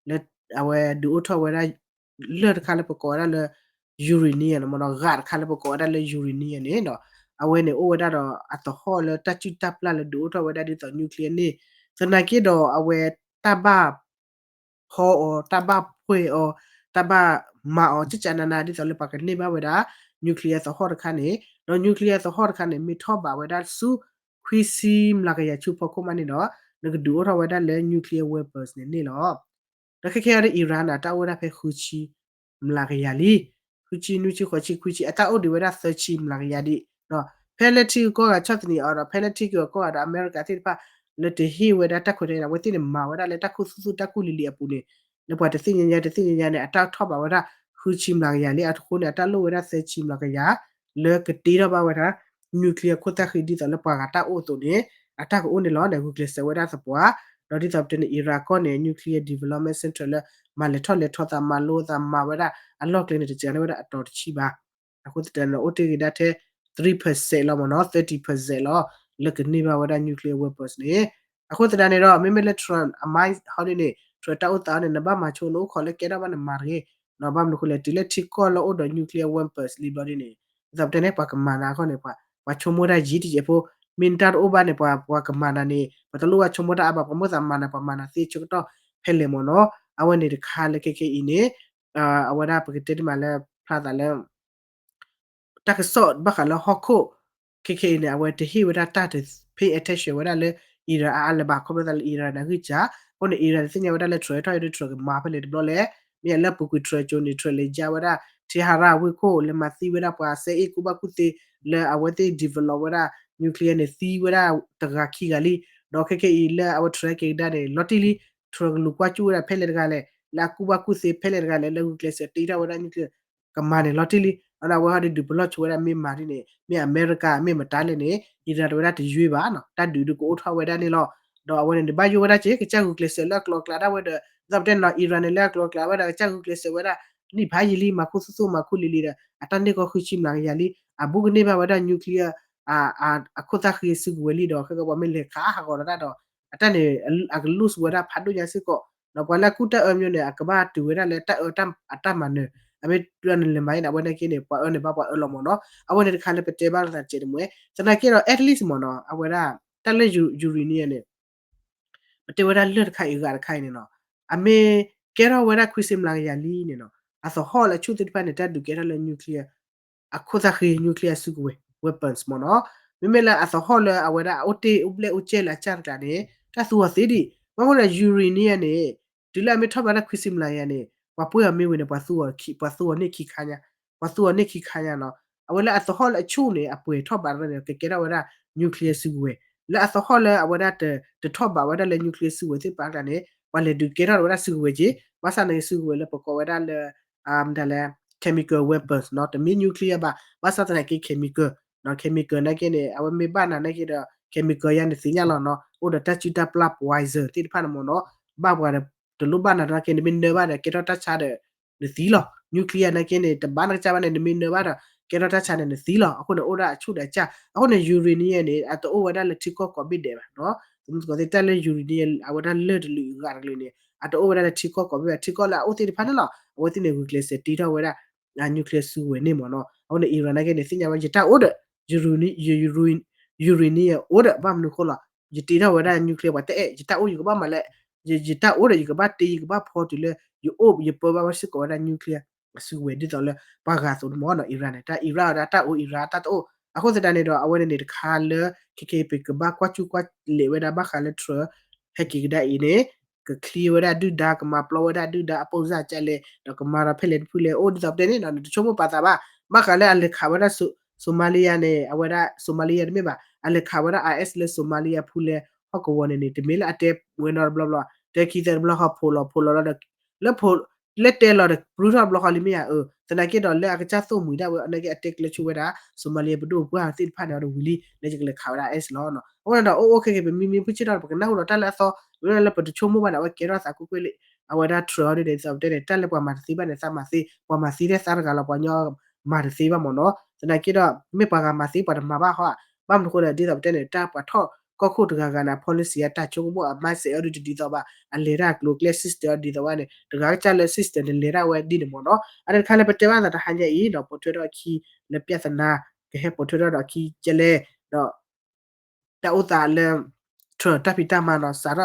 လၢအဝဲဒုးအိၣ်ထီၣ်ဝဲဒၣ် လၢၢ်တခါလၢပကိးဝဲဒၣ်လၢ uranium န့ၣ်မ့ၢ်နီၤ ဂာ်တခါလၢပကိးဝဲဒၣ်လၢ uranium န့ၣ်နီၤ အဝဲန့ၣ်အိၣ်ဝဲဒၣ်ဒီးအသဟီၣ်လၢတၢ်စုၣ်တၢ်ပျၢ်လၢဒုးအိၣ်ထီၣ်ဝဲဒၣ်ဒ်သိး nuclear န့ၣ် သနာ်က့ဒီးအဝဲတၢ်ဘၣ် ဖီအီၤ တၢ်ဘၣ်ဖှဲးအီၤ တၢ်ဘၣ်မၤအီၤ ကကနန ဒ်သိးလၢပှၤကန့ၢ်ဘၣ်ဝဲဒၣ် nuclear သဟီၣ်တခါန့ၣ် ဒီး nuclear သဟီၣ်တခါန့ၣ် မ့ၢ်ထီၣ်ဘးဝဲဒၣ်ဆူ ခွံဆံမျးကယၤဆူဖီခိၣ်မးန့ၣ်ဒီး နကဒုးအိၣ်ထီၣ်ဝဲဒၣ်လၢ nuclear weapons န့ၣ်န့ၣ်လီၤ. ဒီးခဲခဲအံၤဒီး Iran န့ၣ် အတၢ်အိၣ်ဝဲဒၣ်ဖဲဃုဆံမျးကယၤလံ ဃုဆံ နွံဆံ ဃိးဆံ ခွံဆံ အတၢ်အိၣ်ဒံးဝဲဒၣ်သၢဆံမျးကယၤဒံး ဖဲလၢထံဂုၤကီၢ်ဂၤဆီၣ်သနံးအီၤဒီး ဖဲလၢထံဂုၤကီၢ်ဂၤဒီးအမဲရကၤသ့ၣ်တဖၣ် လၢတဟ့ၣ်ဝဲဒၣ်တၢ်ခွဲးတၢ်ယာ်န့ၣ် အဝဲသ့ၣ်န့ၣ်မၤဝဲဒၣ်လၢတၢ်ခူသူၣ်သူၣ်တၢ်ခူလံၤလံၤအပူၤန့ၣ် လၢပှၤတသ့ၣ်ညါညါတသ့ၣ်ညါညါန့ၣ် အတၢ်ထီၣ်ဘးဝဲဒၣ် ဃုဆံမျးကယၤလံ အဃိန့ၣ် အတၢ်လိၣ်ဝဲဒၣ်သၢဆံမျးကယၤ လၢကတ့ထီၣ်ဘၣ်ဝဲဒၣ် nuclear ခိၣ်သၣ်ဃံ ဒ်သိးလၢပှၤဂၤတၢ်အိၣ်အသိးန့ၣ် အတၢ်ကအိၣ်န့ၣ်လီၤန့ၣ် ဂုာ်ကျဲးစၢးဝဲဒၣ်သပှၢ် ဒီးဒ်သိးပတဲန့ၣ် Iran ကီၢ်န့ၣ် nuclear development center လၢ မၤလဲၤထီၣ်လဲၤထီသး မၤလိသး မၤဝဲဒၣ်အလီၢ်ကျဲန့ၣ် တစှၤန့ၢ်ဝဲဒၣ်အတီၤတဆံဘၣ်. အဃိသတးန့ၣ် အိၣ်တ့ၢ်ဂ့ၤဒၣ်ထဲ three percent လီၤမ့ၢ်နီၤ thirty percent လီၤ လၢကန့ၢ်ဘၣ်ဝဲဒၣ် nuclear weapons န့ၣ် အဃိသတးန့ၣ်ဒီး မ့မ့ၢ်လၢ Trump အ mind ဟီဒ်န့ၣ် Trump တၢ်အိၣ်သးန့ၣ် နဘၣ်မၤဆိနအိၣ်ခိးလၢကဲထီၣ်ဘၣ်နမၤတဂ့ၤ ဘၣ်မနုၤဃိလဲၣ် တုၤလၢထံကီၢ်လၢအိၣ်ဒီး nuclear weapons လံဘျီဒ်န့ၣ် ဒ်သိးပတဲန့ၣ် ပှၤကမၤနၤအဂီၢ်န့ၣ် ပှၤဆိကမိၣ်တၢ်ယံာ်တယံာ်ဖိ မ့ၢ်တၢ်တအိၣ်ဘၣ်န့ၣ် ပှၤ ပှၤကမၤနၤန့ၣ် ပှၤတလိၣ်ဘၣ်ဆိကမိၣ်တၢ်အါဘၣ် ပှၤမိၣ်သးမၤနၤ ပှၤမၤနၤသ့ဆၢကတီၢ်ဖဲလဲၣ်မ့ၢ်နီၤ အဝဲန့ၣ်တခါလၢခဲခဲအံၤန့ၣ် အဝဲဒၣ်ပကတဲတမံၤလၢဖျါသးလၢ တၢ်ကစီၣ်ဘၣ်ဃးလၢဟီၣ်ခိၣ် ခဲခဲအံၤန့ၣ် အဝဲတဟ့ၣ်ဝဲဒၣ်တၢ်တ pay attention ဝဲဒၣ်လၢ Iran အါအါလၢၤဘၣ် ခီဖျိသးလၢ Iran န့ၣ် အဂံၢ်စၢ် အဃိန့ၣ် Iran န့ၣ် သ့ၣ်ညါဝဲဒၣ်လၢ Trump ဟဲထီၣ်အံၤဒီး Trump ကမၤဖဲလဲၣ်တဘျီလဲၣ် မ့ၢ်လၢအပူၤကွံာ် Trump ကၠိန့ၣ် Trump လဲၤယါဝဲဒၣ် ထံဟါရၣ်ဝ့ၢ်ခိၣ် လဲၤမၤသံဝဲဒၣ်ပှၤစဲအ့ၣ်ကူၣ်ဘၣ်ကူၣ်သ့ လၢအဝဲသ့ၣ် develop ဝဲဒၣ် nuclear န့ၣ် သံဝဲဒၣ်တဂၤခံဂၤလံ. ဒီးခဲခဲအံၤလၢအဝဲ Trump က့ၤကဒါန့ၣ် လီၤတံၢ်လံ. Trump ကလူၤကွၢ်ကၠူၣ်ဝဲဒၣ်ဖဲလဲၣ်တဂၤလဲၣ်, လၢအကူၣ်ဘၣ်ကူၣ်သ့ဖဲလဲၣ်တဂၤလဲၣ်, လၢဂုာ်ကျဲးစၢးတ့ထီၣ်ဝဲဒၣ် nuclear ကမၤန့ၣ်လီၤတံၢ်လံ. အဝဲဟီဒုးဒုးပလီၢ်ဆိဝဲဒၣ် မ့ၢ်မၤဒ်န့ၣ် မ့ၢ်အမဲရကၤ မ့ၢ်မတၤလဲၣ်န့ၣ် Iran တဝဲဒၣ်တယွ့ဘၣ်နီၤ, တၢ်ဒုးဒုးကအိၣ်ထီၣ်ဝဲဒၣ်န့ၣ်လီၤ. ဒီးအဝဲန့ၣ် နဘၣ်ယိၣ်ဝဲဒၣ်က့ၤ ကစၢ်ဂုာ်ကျဲးစၢးလၢအကျိၤအကျဲဒၣ်ဝဲဒီး ဒ်သိးပတဲနီၤ Iran န့ၣ် လၢအကျိၤအကျဲဝဲဒီး ကစၢ်ဂုာ်ကျဲးစၢးဝဲဒၣ် နံၣ်ဖးယံာ်လံ မၤခူသူၣ်သူၣ်မၤခူလံၤလံၤဒီး အတၢ်န့ၢ်ကီၢ်ဃုဆံမျးကယၤလံ, အဘူးကန့ၢ်ဘၣ်ဝဲဒၣ် nuclear အခိၣ်သၣ်ဃ့စုကဝဲၤလံဒီး ခဲကပှၤမ့ၢ်လဲၤခးဟးဂီၤဒီးတၢ်ဒီး အတၢ်န့ၣ် အက lose ဝဲဒၣ်ဖးဒိၣ်ညါစ့ၢ်ကီး, ဒီးပှၤလၢအကူၣ်တၢ်အၢမ့ၢ်န့ၣ် အကဘၣ်တုၤဝဲဒၣ်လၢတၢ်အၢအတၢ်မၤနၢၤ, အမ့ၢ်တုၤနလဲၤမၤအံၤန့ၣ် အဝဲန့ၣ်က့န့ၣ် ပှၤအၢန့ၣ်ဘၣ်ပှၤအၢလီၤမ့ၢ်နီၤ. အဝဲန့ၣ်တခါလၢပတဲဘၣ်လိာ်သးတစဲးတမှဲၤ, သနာ်က့ဒီး at least မ့ၢ်နီၤ အဝဲဒၣ် တၢ်လၢ uranium န့ၣ် ပတဲဝဲဒၣ်လၢၢ်တခါအံၤဂၤတခါအံၤန့ၣ်နီၤ, အမ့ၢ်ကဲထီၣ်ဝဲဒၣ်ခွံဆံမျးကယၤလံန့ၣ်နီၤ, အသဟီၣ်လၢအဆူၣ်သ့ၣ်တဖၣ်န့ၣ် တၢ်ဒုးကဲထီၣ်လၢ nuclear အခိၣ်သၣ်ဃ့ nuclear စုကဝဲၤ weapons မ့ၢ်နီၤ. မ့မ့ၢ်လၢအသဟီၣ်လၢအဝဲဒၣ်အအိၣ်တ့ၢ်အိၣ်ဘျဲၣ်အိၣ်ကဲလၢအကၢ်တကျးန့ၣ် တၢ်သူအီၤသ့ဒံး, ဘၣ်မနုၤဒီး uranium န့ၣ် တုၤလၢအမ့ၢ်ထီၣ်ဘးတၢ်ခွံဆံမျးကယၤန့ၣ် ပှၤပှ့ၢ်အီၤမ့ၢ်ဝံၤန့ၣ် ပှၤသူအီၤန့ၢ်ခံခါညါ, ပှၤသူအီၤန့ၢ်ခံခါညါနီၤ. အဝဲလၢအသဟီၣ်လၢအဆူၣ်န့ၣ် အပှဲၤထီၣ်ဘးတဖၣ်န့ၣ် ကကဲထီၣ်ဝဲဒၣ် nuclear စုကဝဲၤ, လၢအသဟီၣ်လၢအဝဲဒၣ်တထီၣ်ဘးဝဲဒၣ်လၢ nuclear စုကဝဲၤသ့ၣ်တဖၣ်အကျါန့ၣ် ပှၤလဲၤဒုးကဲထီၣ်ဝဲဒၣ်စုကဝဲၤက့ၤ, ဘၣ်ဆၣ်န့ၣ်စုကဝဲၤလၢပကိးဝဲဒၣ်လၢ မတၤလဲၣ် chemical weapons နီၤ, တမ့ၢ် nuclear ဘၣ်, ဘၣ်ဆၣ်သနာ်က့ chemical နီၤ, chemical နာ်က့န့ၣ် အဝဲမ့ၢ်ဘၣ်နၤနာ်က့ဒီး chemical ယါန့ၣ်သ့ၣ်ညါလီၤနီၤ, အိၣ်ဒီးတၢ်စုတၢ်ပျၢ် poison သ့ၣ်တဖၣ်န့ၣ်မ့ၢ်နီၤ, ဘၣ်ပှၤဒီး တလိၣ်ဘၣ်နၤနာ်က့ နမ့ၢ်နၢဘၣ်ဒီး ကဲထီၣ်တၢ်ဆါဒီး နသံလီၤ. nuclear နာ်က့န့ၣ် တဘၣ်နကစၢ်ဘၣ်န့ၣ် နမ့ၢ်နၢဘၣ်ဒီး ကဲထီၣ်တၢ်ဆါန့ၣ် နသံလီၤ. အဃိန့ၣ် အိၣ်ဒၣ်အဆူၣ်ဒီးအကၢ်, အဃိန့ၣ် uranium န့ၣ် အတအိၣ်ဝဲဒၣ်လၢထံကီၢ်ကိးဘ့ၣ်ဒဲးဘၣ်နီၤ, သမူသကိးသ့ၣ်တၢ်လၢ uranium အဝဲဒၣ်လၢၢ်တလုာ်ဂၤတကလုာ်န့ၣ် အတအိၣ်ဝဲဒၣ်လၢထံကီၢ်ကိးဘ့ၣ်ဘၣ်, ထံကီၢ်လၢအအိၣ်သ့ၣ်တဖၣ်န့ၣ်လီၤ, အဝဲသ့ၣ်န့ၣ်ဂုာ်ကျဲးစၢးတ့ထီၣ်ဝဲဒၣ် nuclear စုကဝဲၤန့ၣ်မ့ၢ်နီၤ. အဃိန့ၣ် Iran နာ်က့န့ၣ် သ့ၣ်ညါဝဲ ယတၢ်အိၣ်ဒီး uranium အိၣ်ဒီး ဘၣ်မနုၤဃိလီၤ, ယတ့ထီၣ်ဝဲဒၣ် nuclear ပှၤတအဲၣ် ယတၢ်အိၣ်ယကဘၣ်မၤလၢ ယတၢ်အိၣ်ဒီး ယကဘၣ်တ့ ယကဘၣ်ဖီတုၤလၢ ယအိၣ်ယပၢဘၣ်ဝဲစ့ၢ်ကီးဝဲဒၣ် nuclear အစုကဝဲၤ ဒ်သိးလၢပှၤဂၤအသိးန့ၣ်မ့ၢ်နီၤ. Iran န့ၣ် တၢ် Iran အတၢ်အိၣ် Iran အတၢ်တအိၣ်, အဃိသတးန့ၣ်ဒီး အဝဲန့ၣ်န့ၣ်တခါလၢ ခဲက့ၤပကဘၣ်ကွၢ်ကၠူၣ်ကွၢ်လဲၤဝဲဒၣ် ဘၣ်ဃးလၢ Trump ဟဲက့ၤကဒါအံၤန့ၣ် က clear ဝဲဒၣ်ဒုၣ်ဒါ ကမၤပျီဝဲဒၣ်ဒုၣ်ဒါအပိၢ်စၢ်ကလဲၣ် ဒီးကမၤဒီးဖဲလဲၣ်တဖုလဲၣ် အိၣ်ဒ်သိးပတဲန့ၣ်ဒီး နတဆိကမိၣ်ပာ်သးဘၣ်. ဘၣ်ဃးလၢအလဲၤခးဝဲဒၣ် Somalia န့ၣ် အဝဲဒၣ် Somalia တမ့ၢ်ဘၣ် အလဲၤခးဝဲဒၣ် IS လၢ Somalia ဖုလဲၣ် ဟီၣ်ကဝီၤန့ၣ်န့ၣ် တမ့ၢ်လၢအတဲဝဲနီတဘျီဘျီ တဲခံသၢတဘျီဃီ ဖိးလီၤဖိးလီၤလီၤဒီး လၢဖိး လၢတဲလီၤဒီး ပြုၢ်ထီၣ်တဘျီဃီလံမ့ၢ်ဧါ. အၢ သနာ်က့ဒီး လၢအကစၢ်သိၣ်မှံၤဒၣ်ဝဲ အနာ်က့အတဲကျၢၤဆိဝဲဒၣ် Somalia ပဒိၣ်ပပှၢ်သ့ၣ်တဖၣ်န့ၣ်ဒီးဝံၤလံ လၢယကလဲၤခးဝဲဒၣ် IS လီၤ. အဃိန့ၣ်ဒီး အိၣ်အိၣ်ခဲက့ၤ ပမံမံဖုဆ့ၣ်ထီၣ် ပကနၢ်ဟူဒီးတၢ်လၢအသီ မ့ၢ်လၢပတဆိကမိၣ်ဘၣ်န့ၣ် အဝဲကဲထီၣ်သးကွ့ၢ်ကွ့ၢ်လံ အဝဲဒၣ် Trump အီၤဒ်န့ၣ် ဒ်သိးပတဲန့ၣ် တၢ်လၢပှၤမၤတသ့ဘၣ်န့ၣ် သးမၤသ့ ပှၤမၤသ့ထဲသးတဂၤလီၤ ပှၤညီမၤတသ့ဘၣ်မ့ၢ်နီၤ. သနာ်က့ဒီး မ့ၢ်ပှၤဂၤမၤသ့ ပှၤတမၤဘၣ်ဟီဧါ. ဘၣ်မနုၤအဃိလဲၣ် ဒ်သိးပတဲန့ၣ် တၢ်ပှၤထီၣ်ကီၢ်ခိၣ်တဂၤဂၤန့ၣ် အ policy အတၢ်ဆိကမိၣ်အ mindset အီၤဒ်တဒ်သိးဘၣ် အလဲၤတၢ်ကျိၤကျဲ system အီၤဒ်သိးဘၣ်န့ၣ် တဂၤကစၢ်လၢ system န့ၣ်လဲၤဒၣ်ဝဲဒ်န့ၣ်မ့ၢ်နီၤ. အန့ၣ်တခါလၢပတဲဘၣ်သးတဟါညါအံၤဒီး ပိာ်ထွဲထီၣ်အခံလၢ ပြဿနာ ကဟဲပိာ်ထွဲထီၣ်ဒီးအခံကဲလဲၣ် ဒီး တၢ်အိၣ်သးလၢ Trump တၢ်ဖံးတၢ်မၤနီၤ စး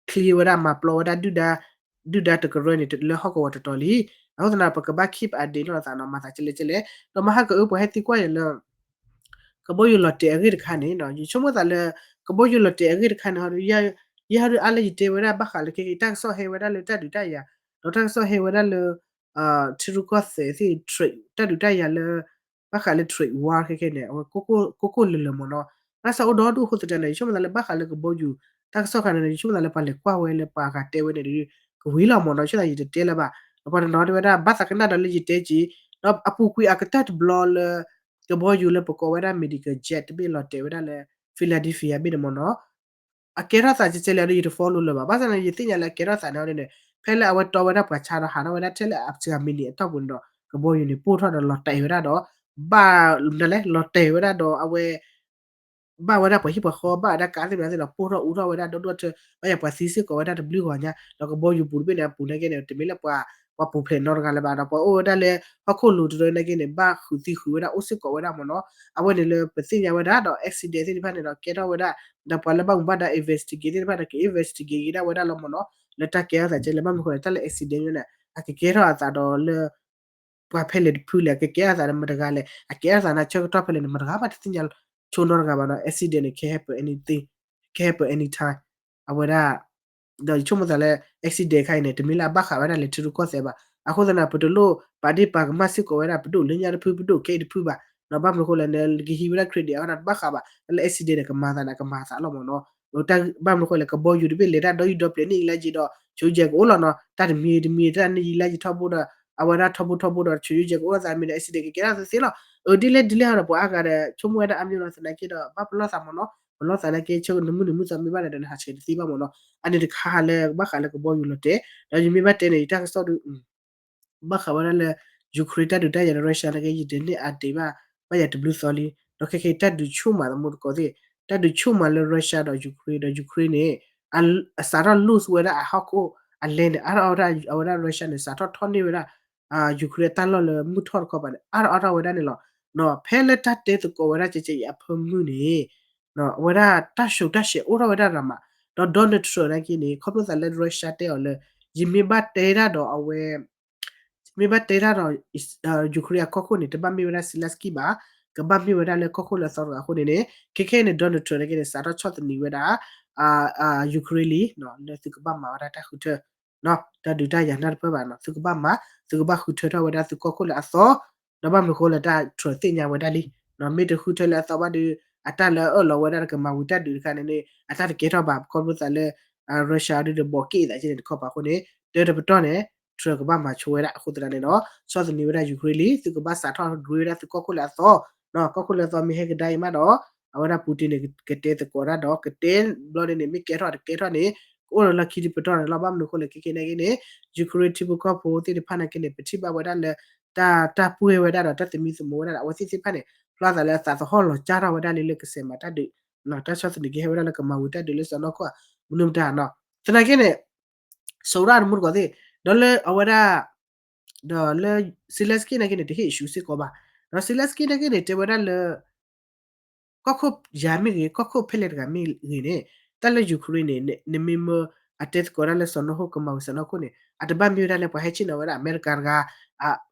ထီၣ် clear ဝဲဒၣ် မၤပျီဝဲဒၣ် ဒုၣ်ဒါတကရၢန့ၣ် လၢဟီၣ်ကဝီၤတတီၤလံ. အဃိသတးဒီး ပကဘၣ် keep update လိာ်သးနီၤ မၤသးကဲလဲၣ်ကဲလဲၣ် ဒီးမဟါကအၢ ပှၤဟဲသံကွၢ်ယၤလၢ ကဘီယူၤလီၤတဲာ်အဂ့ၢ်တခါန့ၣ် ယဆိကမိၣ်သးလၢ ကဘီယူၤလီၤတဲာ်အဂ့ၢ်တခါန့ၣ် ယဲဟီဒုးအါလၢယတဲဝဲဒၣ် ဘၣ်ဃးလၢခဲက့ၤ တၢ်ကစီၣ်ဟဲဝဲဒၣ်လၢတၢ်ဒုးတၢ်ယၤ ဒီးတၢ်ကစီၣ်ဟဲဝဲဒၣ်လၢ ထံရူၢ်ကီၢ်သဲးသ့ၣ် တၢ်ဒုးတၢ်ယၤလၢ ဘၣ်ဃးလၢ trade war ခဲကဲန့ၣ် အဝဲကိၢ်ကိၢ်လၢာ်လၢာ်မ့ၢ်နီၤ. တၢ်ကစီၣ်အိၣ်ဒီဒူၣ်အဃိသတးန့ၣ် ယဆိကမိၣ်သးလၢဘၣ်ဃးလၢကဘီယူၤ တၢ်ကစီၣ်ခါန့ၣ် ယဆိကမိၣ်သးလၢပှၤလဲၤကွၢ်ဝဲလၢပှၤဂၤတဲဝဲန့ၣ် ကဝံၤလီၤမ့ၢ်နီၤ. ယဆိကမိၣ်သးယတတဲလၢၤဘၣ်. ဒီးပှၤတနီၤတဲဝဲဒၣ် ဘၣ်သးကနၣ်ဒီးလၢယတဲက့ၤ ဒီးအပူၤကွံာ်အကတၢၢ်တဘျီလၢ ကဘီယူၤလၢပကိးဝဲဒၣ် Medicaid တဘ့ၣ်လီၤတဲာ်ဝဲဒၣ်လၢ Philadelphia ဘ့ၣ်န့ၣ်မ့ၢ်နီၤ အကဲထီၣ်သးကဲကဲလၢၤဒီး ယတ follow လၢၤဘၣ်. ဘၣ်ဆၣ်န့ၣ် ယသ့ၣ်ညါလၢအကဲထီၣ်သးန့ၣ်န့ၣ် ဖဲလၢအဝဲတီဝဲဒၣ်ပှၤဆါဒီးဟးထီၣ်ဝဲဒၣ်ထဲလၢအစှၤမံးနံးအတီၢ်ပူၤန့ၣ်ဒီး ကဘီယူၤန့ၣ်ပိၢ်ထီၣ်ဒီးလီၤတဲာ်ဝဲဒၣ်ဒီး ဘၣ် မတၤလဲၣ် လီၤတဲာ်ဝဲဒၣ်ဒီးအဝဲ ဘၣ်ဝဲဒၣ်ပှၤဟံၣ်ပှၤဃီ ဘၣ်ဝဲဒၣ်ကးသ့ၣ်မနုၤသ့ၣ်ဒီး ပိၢ်ထီၣ်အူထီၣ်ဝဲဒၣ်ဒီဒူၣ်အထၢ ဘၣ်ယၤပှၤသံစ့ၢ်ကီးဝဲဒၣ်တဘျုးဂီၤညါ ဒီးကဘီယူၤပူၤတဘ့ၣ်န့ၣ် အပူၤန့ၣ်ကဲန့ၣ် တမ့ၢ်လၢပှၤ ပှၤပူၤဖျဲးနီတဂၤလၢၤဘၣ်ဒီး ပှၤအိၣ်ဝဲဒၣ်လၢဟီၣ်ခိၣ်လိၤတရၢန့ၣ်ကဲန့ၣ် ဘၣ်ဃုာ်သံဃုာ်ဝဲဒၣ်အိၣ်စ့ၢ်ကီးဝဲဒၣ်မ့ၢ်နီၤ. အဝဲန့ၣ်လၢပသ့ၣ်ညါဝဲဒၣ်ဒီး accident သ့ၣ်တဖၣ်န့ၣ်ဒီး ကဲထီၣ်ဝဲဒၣ် ဒီးပှၤလၢဘၣ်မူဘၣ်ဒါ investigate သ့ၣ်တဖၣ်ဒီး က investigate က့ၤဒၣ်ဝဲဒၣ်လီၤမ့ၢ်နီၤ လၢတၢ်ကဲထီၣ်သးကဲလဲၣ် ဘၣ်မနုၤအဃိလဲၣ် တၢ်လၢ accident န့ၣ် အကကဲထီၣ်အသးဒီးလၢ ပှၤဖဲလဲၣ်တဖုလဲၣ် အကကဲထီၣ်အသးဒီးမတဂၤလဲၣ် အကဲထီၣ်သးန့ၣ်ဆၢကတီၢ်ဖဲလဲၣ်န့ၣ် မတဂၤဘၣ်တသ့ၣ်ညါဆိနီတဂၤဘၣ်ဒီး accident န့ၣ် can happen anything, can happen anytime အဝဲဒၣ် ဒီးယဆိကမိၣ်သးလၢ accident ခါအံၤန့ၣ် တမ့ၢ်လၢအဘၣ်ဃးဝဲဒၣ်လၢထံရူၢ်ကီၢ်သဲးဘၣ်. အဃိသတးန့ၣ် ပတလိၣ် ပာ်ဒ့ၣ်ပာ်ကမၣ်စ့ၢ်ကီးဝဲဒၣ် ပဒိၣ်လၢညါတဖု ပဒိၣ်ခဲအံၤတဖုဘၣ်, ဒီးဘၣ်မနုၤဃိလဲၣ်န့ၣ် ကဟံးဝဲဒၣ် credit အီၤဒၣ်တဘၣ်ဃးဘၣ်, တၢ်လၢ accident န့ၣ် ကမၤသးန့ၣ် ကမၤသးလီၤမ့ၢ်နီၤ, ဘၣ်မနုၤဃိလဲၣ် ကဘီယူၤတဘ့ၣ်လဲၤတၢ်ဒီယံၤဒီပျဲၤန့ၣ် ယံၤလၢယံၤဒီး ဆိယဲၢ်ကအိၣ်လီၤနီၤ, တၢ်တမံၤတမံၤ တၢ်န့ၣ်ယံၤလၢယံၤထီဘိဒီး အဝဲဒၣ်ထီဘိထီဘိဒီး ဆိယဲၢ်ကအိၣ်လီၤသးမံၤဒီး accident ကကဲထီၣ်သ့သ့လီၤ, အဒ်လဲၣ်ဒ်လဲၣ်ဟီဒီး ပှၤအါဂၤဒီးဆိကမိၣ်ဝဲဒၣ်အါမးလီၤ, သနာ်က့ဒီး ဘၣ်ပလီၢ်သးမ့ၢ်နီၤ, ပလီၢ်သးနာ်က့ ဆိကမိၣ်နမုၢ်နမုၢ်သးမ့ၢ်ဘၣ်ဒီး နဟးဆှဲးတသ့ဘၣ်မ့ၢ်နီၤ, အန့ၣ်တခါလၢဘၣ်ဃးလၢကဘီယူၤလီၤတဲာ်, ဒီးယမ့ၢ်ဘၣ်တဲန့ၣ် ယတၢ်ကစီၣ်ဒုး ဘၣ်ဃးဝဲဒၣ်လၢ Ukraine တၢ်ဒုးတၢ်ယၤဒီး Russia နာ်က့ ယဒုးနဲၣ်အါဒံးဘၣ်, ဘၣ်ယၤတဘျုးသီလံ, ဒီးခဲကနံၣ်အံၤ တၢ်ဒုးဆိကမိၣ်သမူတကိးသ့ၣ်, တၢ်ဒုးဆိကမိၣ်လၢ Russia ဒီး Ukraine ဒီး Ukraine န့ၣ် အစးထီၣ် lose ဝဲဒၣ်အဟီၣ်ခိၣ်အလဲန့ၣ် အါထီၣ်အါထီၣ် အဝဲဒၣ် Russia န့ၣ် စးထီၣ်ထီၣ်န့ၢ်ဝဲဒၣ် Ukraine အတၢ်လီၢ်လၢမုၢ်ထီၣ်တခီပၤန့ၣ် အါထီၣ်အါထီၣ်ဝဲဒၣ်န့ၣ်လီၤ. ဖဲလၢတၢ်တဲသကိးဝဲဒၣ်ကဲကဲအံၤအဖၢမုၢ်န့ၣ် အဝဲဒၣ်တၢ်ဆူးတၢ်ဆဲးအိၣ်ထီၣ်ဝဲဒၣ်ရၤမး, ဒီး Donald Trump နာ်က့န့ၣ် ခီဖျိသးလၢ Russia တဲအီၤလၢ ယမ့ၢ်ဘၣ်တဲဒၣ်ဒီးအဝဲ မ့ၢ်ဘၣ်တဲတၢ်ဒီး Ukraine အကီၢ်ခိၣ်န့ၣ် တဘၣ်မ့ၢ်ဝဲဒၣ် Zelensky ဘၣ်, ကဘၣ်မ့ၢ်ဝဲဒၣ်လၢကီၢ်ခိၣ်လၢအသီတဂၤအဃိန့ၣ်န့ၣ် ခဲခဲအံၤန့ၣ် Donald Trump နာ်က့န့ၣ် စးထီၣ်ဆီၣ်သနံးဝဲဒၣ် Ukraine လံ, လၢသုကဘၣ်မၤဝဲဒၣ်တၢ်ဃုထၢ တၢ်ဒုးတၢ်ယၤနၢ်တပၢၢ်ဘၣ်နီၤ, သုကဘၣ်မၤ, သုကဘၣ်ဃုထၢထီၣ်ဝဲဒၣ်သုကီၢ်ခိၣ်လၢအသီ, ဒီးဘၣ်မနုၤဃိလၢတၢ် Trump သ့ၣ်ညါဝဲဒၣ်လံ, မ့ၢ်တဃုထၢလၢအသီဘၣ်ဒီး အတၢ်လၢအအၢၣ်လီၤဝဲဒၣ်ကမၤဝံၤတၢ်ဒုးတခါန့ၣ်န့ၣ် အတၢ်တကဲထီၣ်ဘၣ်, ခီဖျိသးလၢ Russia ဒုးဒီးဘီးက့ၣ်သးကဲန့ၣ်တခီပၤအဃိန့ၣ် တၢ်တပတီၢ်န့ၣ် Trump ကဘၣ်မၤဆိဝဲဒၣ် အဃိသတးန့ၣ်ဒီး ဆီၣ်သနံးဝဲဒၣ် Ukraine လံ, သုကဘၣ်စးထီၣ်ဒွဲဝဲဒၣ်သုကီၢ်ခိၣ်လၢအသီ, ကီၢ်ခိၣ်လၢအသီမ့ၢ်ဟဲကဒါအံၤမးဒီး အဝဲဒၣ် Putin န့ၣ် ကတဲသကိးတၢ်ဒီး ကတဲဘျီန့ၣ်န့ၣ် မ့ၢ်ကဲထီၣ်တကဲထီၣ်န့ၣ် ကအိၣ်ဒီးလီၢ်ခံတပတီၢ်န့ၣ်လီၤ. ဘၣ်မနုၤအဃိလဲၣ် ခဲခဲနာ်က့န့ၣ် Ukraine ထံဖိကီၢ်ဖိသ့ၣ်တဖၣ်နာ်က့န့ၣ် ပထံၣ်ဘၣ်ဝဲဒၣ်လၢ တၢ် တၢ်ပှဲၤဝဲဒၣ်ဒီး တၢ်သမံသမိးဝဲဒၣ်ဒီး အဝဲသ့ၣ်သ့ၣ်တဖၣ်န့ၣ် ဖျါသးလၢအသးသဟီၣ်လီၤကၢ်ထီၣ်ဝဲဒၣ်လံလၢကစဲးမၤတၢ်ဒုး, တၢ်ဆီၣ်သနံးကဟဲဝဲဒၣ်လၢကမၤဝံၤတၢ်ဒုးလၢစီၢ်နီၤခိၣ်ဧါ, မနုၤမတၤနီၤ, သနာ်က့န့ၣ် ဆိရၣ်တမူတကိးသ့ၣ်, ဒီးလၢအဝဲဒၣ် ဒီးလၢ Zelensky နာ်က့န့ၣ် တဟ့ၣ် issue စ့ၢ်ကီးဘၣ်, ဒီး Zelensky နာ်က့န့ၣ် တဲဝဲဒၣ်လၢ ကီၢ်ခိၣ်ယၤမ့ၢ်ဂ့ၤ ကီၢ်ခိၣ်ဖဲလဲၣ်တဂၤမ့ၢ်ဂ့ၤန့ၣ် တၢ်လၢ Ukraine န့ၣ် နမ့ၢ်မၢအတဲသကိးဒၣ်လၢစီၢ်နီၤခိၣ် ကမၤဝံၤစီၢ်နီၤခိၣ်န့ၣ် အတဘၣ်မ့ၢ်ဝဲဒၣ်လၢပှၤဟဲဆ့ၣ်နီၤဝဲဒၣ်အမဲရကၤတဂၤ,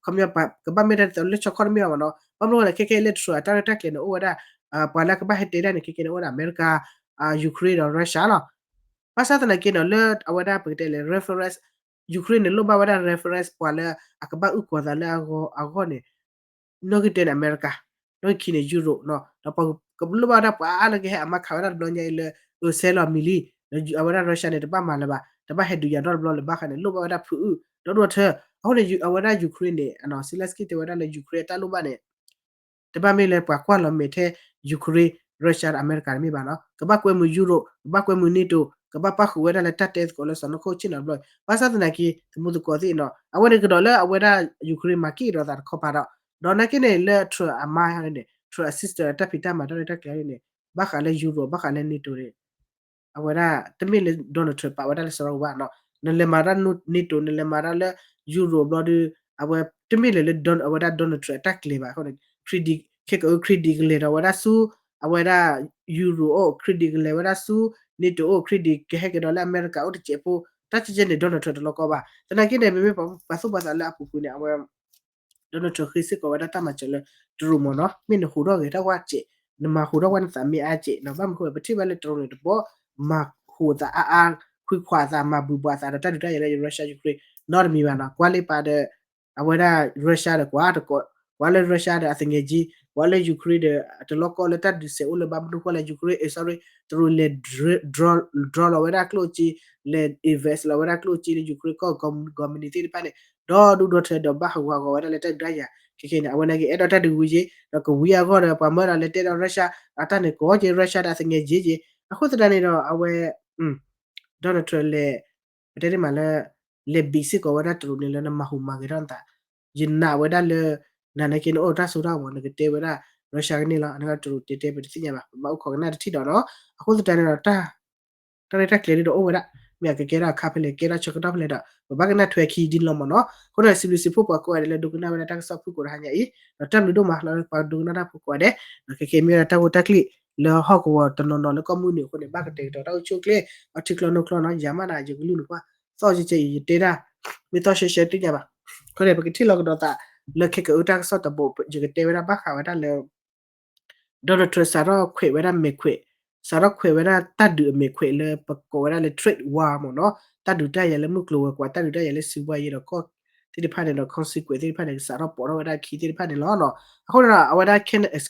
ခီပညီ ကဘၣ်မ့ၢ်ဒၣ်ဒ်သိးလၢဆီခီတမ့ၢ်ဘၣ်မ့ၢ်နီၤ, ဘၣ်မနုၤဃိလဲၣ် ခဲခဲအံၤလၢ Trump အတၢ်ရဲၣ်တၢ်ကျဲၤန့ၣ် အိၣ်ဝဲဒၣ် ပှၤလၢအကဘၣ်ဟဲတဲဒၣ်န့ၣ် ခဲခဲန့ၣ် အိၣ်ဝဲဒၣ်အမဲရကၤ, Ukraine ဒီး Russia လီၤ. ဘၣ်ဆၣ်သနာ်က့န့ၣ် လၢအဝဲဒၣ်ပကတဲလၢ reference, Ukraine န့ၣ် လိၣ်ဘၣ်ဝဲဒၣ် reference ပှၤလၢအကဘၣ်အုၣ်ကီၤသးလၢအဂီၢ်န့ၣ် နီၢ်ဂံၢ်တၢန့ၣ် အမဲရကၤ, နီၢ်ဂံၢ်ခံန့ၣ် Europe နီၤ, ဒီးပှၤကလိၣ်ဘၣ်ဝဲဒၣ်ပှၤအါလၢကဟဲအမါခးဝဲဒၣ်တဘျီညါအံၤလၢ အၢ ဆဲးလီၤမံၤလံ, အဝဲဒၣ် Russia န့ၣ် တဘၣ်မၤလၢၤဘၣ်, တဘၣ်ဟဲဒုးယၤဒီတဘျီလၢၤဘၣ်ဃးန့ၣ် လိၣ်ဘၣ်ဝဲဒၣ်ဖုအုၣ်, ဒီးဒိၣ်ထၢ အဃိန့ၣ် အဝဲဒၣ် Ukraine န့ၣ် Zelensky တဲဝဲဒၣ်လၢ Ukraine အတၢ်လိၣ်ဘၣ်န့ၣ် တဘၣ်မ့ၢ်လၢပှၤကွၢ်လီၤမဲာ်ထဲ Ukraine, Russia ဒီးအမဲရကၤတမ့ၢ်ဘၣ်နီၤ, ကဘၣ်ကွဲမုာ် Europe, ကဘၣ်ကွဲမုာ် NATO, ကဘၣ်ပၣ်ဃုာ်ဝဲဒၣ်လၢတၢ်တဲသကိးလၢစီၢ်နီၤခိၣ်ဆ့ၣ်နီၤတဘျီ, ဘၣ်ဆၣ်သနာ်က့ သမူသကိးသ့ၣ်နီၤ, အဝဲန့ၣ်ကဒီးလၢအဝဲဒၣ် Ukraine မၤက့ၣ်ဒီးသးတခီပၤဒီး, ဒီးနာ်က့န့ၣ်လၢ Trump အမါန့ၣ် Trump အ sister တၢ်ဖံးတၢ်မၤတၢ်ရဲၣ်တၢ်ကျဲၤန့ၣ် ဘၣ်ဃးလၢ Europe, ဘၣ်ဃးလၢ NATO န့ၣ် အဝဲဒၣ် တမ့ၢ်လၢ Donald Trump ပာ်ဝဲဒၣ်လၢစီၤရီဝါနီၤ, နလဲၤမၤတၢ် NATO, နလဲၤမၤတၢ်လၢ Europe ဘျီဒီး အဝဲတမ့ၢ်လၢ လၢ အဝဲဒၣ် Donald Trump အတၢ်ကျဲၤဘၣ်အဃိန့ၣ် credit ခဲက credit ကလဲၤဒီးဝဲဒၣ်ဆူ အဝဲဒၣ် Europe အိၣ် credit ကလဲၤဝဲဒၣ်ဆူ NATO အိၣ် credit ကဟဲက့ၤဒီးလၢအမဲရကၤအိၣ်တစဲးဖိ, တၢ်ကဲကဲန့ၣ် Donald Trump တလီၤကီဘၣ်. သနာ်က့န့ၣ် မ့မ့ၢ်ပှၤသူၣ်ပှၤသးလၢအပူၤကွံာ်န့ၣ် အဝဲ Donald Trump ဃ့စ့ၢ်ကီးဝဲဒၣ်တၢ်မၤစၢၤလၢ တရူးမ့ၢ်နီၤ, မ့ၢ်နဟူးထီၣ်ဂဲၤထီၣ်ဝဲစဲး, နမၤဟူးထီၣ်ဝဲနသးမ့ၢ်အါစဲးနီၤ, ဘၣ်မနုၤအဃိ ပထံၣ်ဘၣ်လၢတရူးန့ၣ်တဘီ မၤဟူးသးအါအါ, ခွံခွါသး မၤဘုးဘှးသးဒီးတၢ်ဒုးတၢ်ယၤလၢ Russia Ukraine နီတမံၤဘၣ်နီၤ, ကွၢ်လၢပာ်ဒီး အဝဲဒၣ် Russia ဒီးကွၢ်တကိး, ကွၢ်လၢ Russia ဒီးအသငဲးကၠံ, ကွၢ်လၢ Ukraine ဒီး တလီၤကီလၢတၢ်ဒုးစဲးအိၣ်လၢ ဘၣ်မနုၤအဃိလဲၣ် Ukraine, အ့ sorry, တရူးလဲၤ draw လီၤဝဲဒၣ်ကျိၣ်စ့, လဲၤ invest လီၤဝဲဒၣ်ကျိၣ်စ့လၢ Ukraine ကီၢ် company သ့ၣ်တဖၣ်န့ၣ် ဒီဒူၣ်ဒီထၢဒီးဘၣ်ဟးဂူာ်ဟးဂီၤဝဲဒၣ်လၢတၢ်ဒုးတၢ်ယၤ, ခဲကနံၣ်န့ၣ် အဝဲနာ်က့ အဲၣ်ဒိးတၢ်ဒုးဝံၤက့ၤ, ဒီးကဝံၤအဂီၢ်ဒီး ပှၤမၢဒီးလဲၤတဲဒီး Russia အတၢ်န့ၣ်ကိးက့ၤ Russia ဒီးအသငဲးကၠံက့ၤ, အဃိသတးန့ၣ်ဒီး အဝဲ Donald Trump လဲၤ ပတဲတ့ၢ်မးလၢ လဲၤဘံးစ့ၢ်ကီးဝဲဒၣ်တရူးန့ၣ်လၢနမၤဟူးမၤဂဲၤထီၣ်နသး, ယနာ်ဝဲဒၣ်လၢ နၤနာ်က့ နအိၣ်ဒီးတၢ်စိတၢ်ကမီၤ နကတဲဝဲဒၣ် Russia ကန့ၣ်လီၤ, နကတရူးတဲတဲပတသ့ၣ်ညါဘၣ်, ပဘၣ်အိၣ်ခိးကနၣ်တထံၣ်ဒီးနီၤ, အဃိသတးန့ၣ်ဒီး တၢ် တၢ်ရဲၣ်တၢ်ကျဲၤဒ်ဒီးအိၣ်ဝဲဒၣ်, မ့ၢ်အကကဲထီၣ်အခါဖဲလဲၣ် ကဲထီၣ်ဆၢကတီၢ်ဖဲလဲၣ်ဒီး ပဘၣ်ကနၣ်ထွဲခံဒ်န့ၣ်လီၤမ့ၢ်နီၤ, အဃိဒီး စံးဘျုးစံးဖှိၣ်ပှၤကိးဂၤဒဲးလၢဒိကနၣ်ဝဲဒၣ်တၢ်ကစီၣ်ဖုၣ်ကိာ်တဟါညါအံၤ, ဒီးတၢ်ဘျုးဒိၣ်မးလၢပှၤဒိကနၣ်တၢ်ဖိကိးဂၤဒဲး, ဒီးခဲကနံၣ်မ့ၢ်ဝဲဒၣ်တၢ်ဖိတၢ်ချံးလၢဟီၣ်ကဝီၤတနီၤနီၤလၢကီၢ်မုၢ်နုာ်အဃိန့ၣ် ဘၣ်ကတဲာ်ကတီၤတၢ်အိၣ်ဆူၣ်အိၣ်ချ့, အထံချီနိချီနီၤ, ယၤမးနၤ ယကလုၢ်နကွၢ်, သီၣ်ကဲကဲအံၤ ယတဲဒၣ် မ့ၢ်သီၣ်ရှဲရှဲသ့ၣ်ညါဘၣ်, အဃိန့ၣ် ပကထံၣ်လီၤကဒီးသးလၢခဲကအုတၢ်ကစီၣ်တဘိး ယကတဲဝဲဒၣ်ဘၣ်ဃးဝဲဒၣ်လၢ Donald Trump စးထီၣ်ခွဲးဝဲဒၣ်မဲာ်ခွဲး, စးထီၣ်ခွဲးဝဲဒၣ်တၢ်ဒုးအမဲာ်ခွဲးလၢပကိးဝဲဒၣ်လၢ trade war မ့ၢ်နီၤ, တၢ်ဒုးတၢ်ယၤလၢမုၢ်ကျိၤဝဲၤကွာ် တၢ်ဒုးတၢ်ယၤလၢစံးဘှါယဲဒီးကီၢ် သ့ၣ်တဖၣ်န့ၣ်ဒီး consequence သ့ၣ်တဖၣ်န့ၣ် ကစးထီၣ်ပိာ်ထီၣ်ဝဲဒၣ်ခံသ့ၣ်တဖၣ်န့ၣ်လီၤ. အဃိန့ၣ်ဒီး အဝဲဒၣ်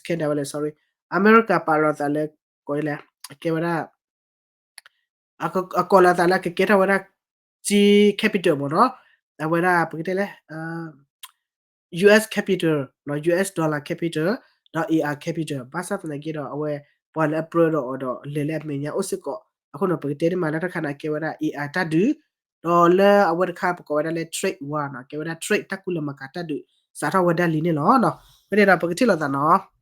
Canada ဝဲလဲၣ် sorry အမဲရကၤပာ်လီၤသးလၢ ကိးလဲၣ် အကဲဝဲဒၣ် အကိးလီၤသးလၢအကကဲထီၣ်ဝဲဒၣ် ကၠ့ capital မ့ၢ်နီၤ, အဝဲဒၣ်ပကတဲလဲၣ် US capital, US dollar capital, ဒီး AI capital ဘၣ်ဆၣ်သနာ်က့ဒီး အဝဲပှၤလၢအပြၢဒီးအီၤဒီးလဲၤလၢအမဲာ်ညါအိၣ်စ့ၢ်ကီး, အဃိန့ၣ် ပကတဲန့ၢ်မးလၢတၢ်တခါန့ၣ် အကဲဝဲဒၣ် AI တၢ်ဒုး, ဒီးလၢအဝဲတခါပကိးဝဲဒၣ်လၢ trade war နီၤ, ကဲဝဲဒၣ် trade တၢ်ကူၣ်လဲၤမၤကၤတၢ်ဒုး စးထီၣ်ဝဲဒၣ်လံန့ၣ်လီၤ. ဖဲန့ၣ်ဒီးပကထံၣ်လိာ်သးနီၤ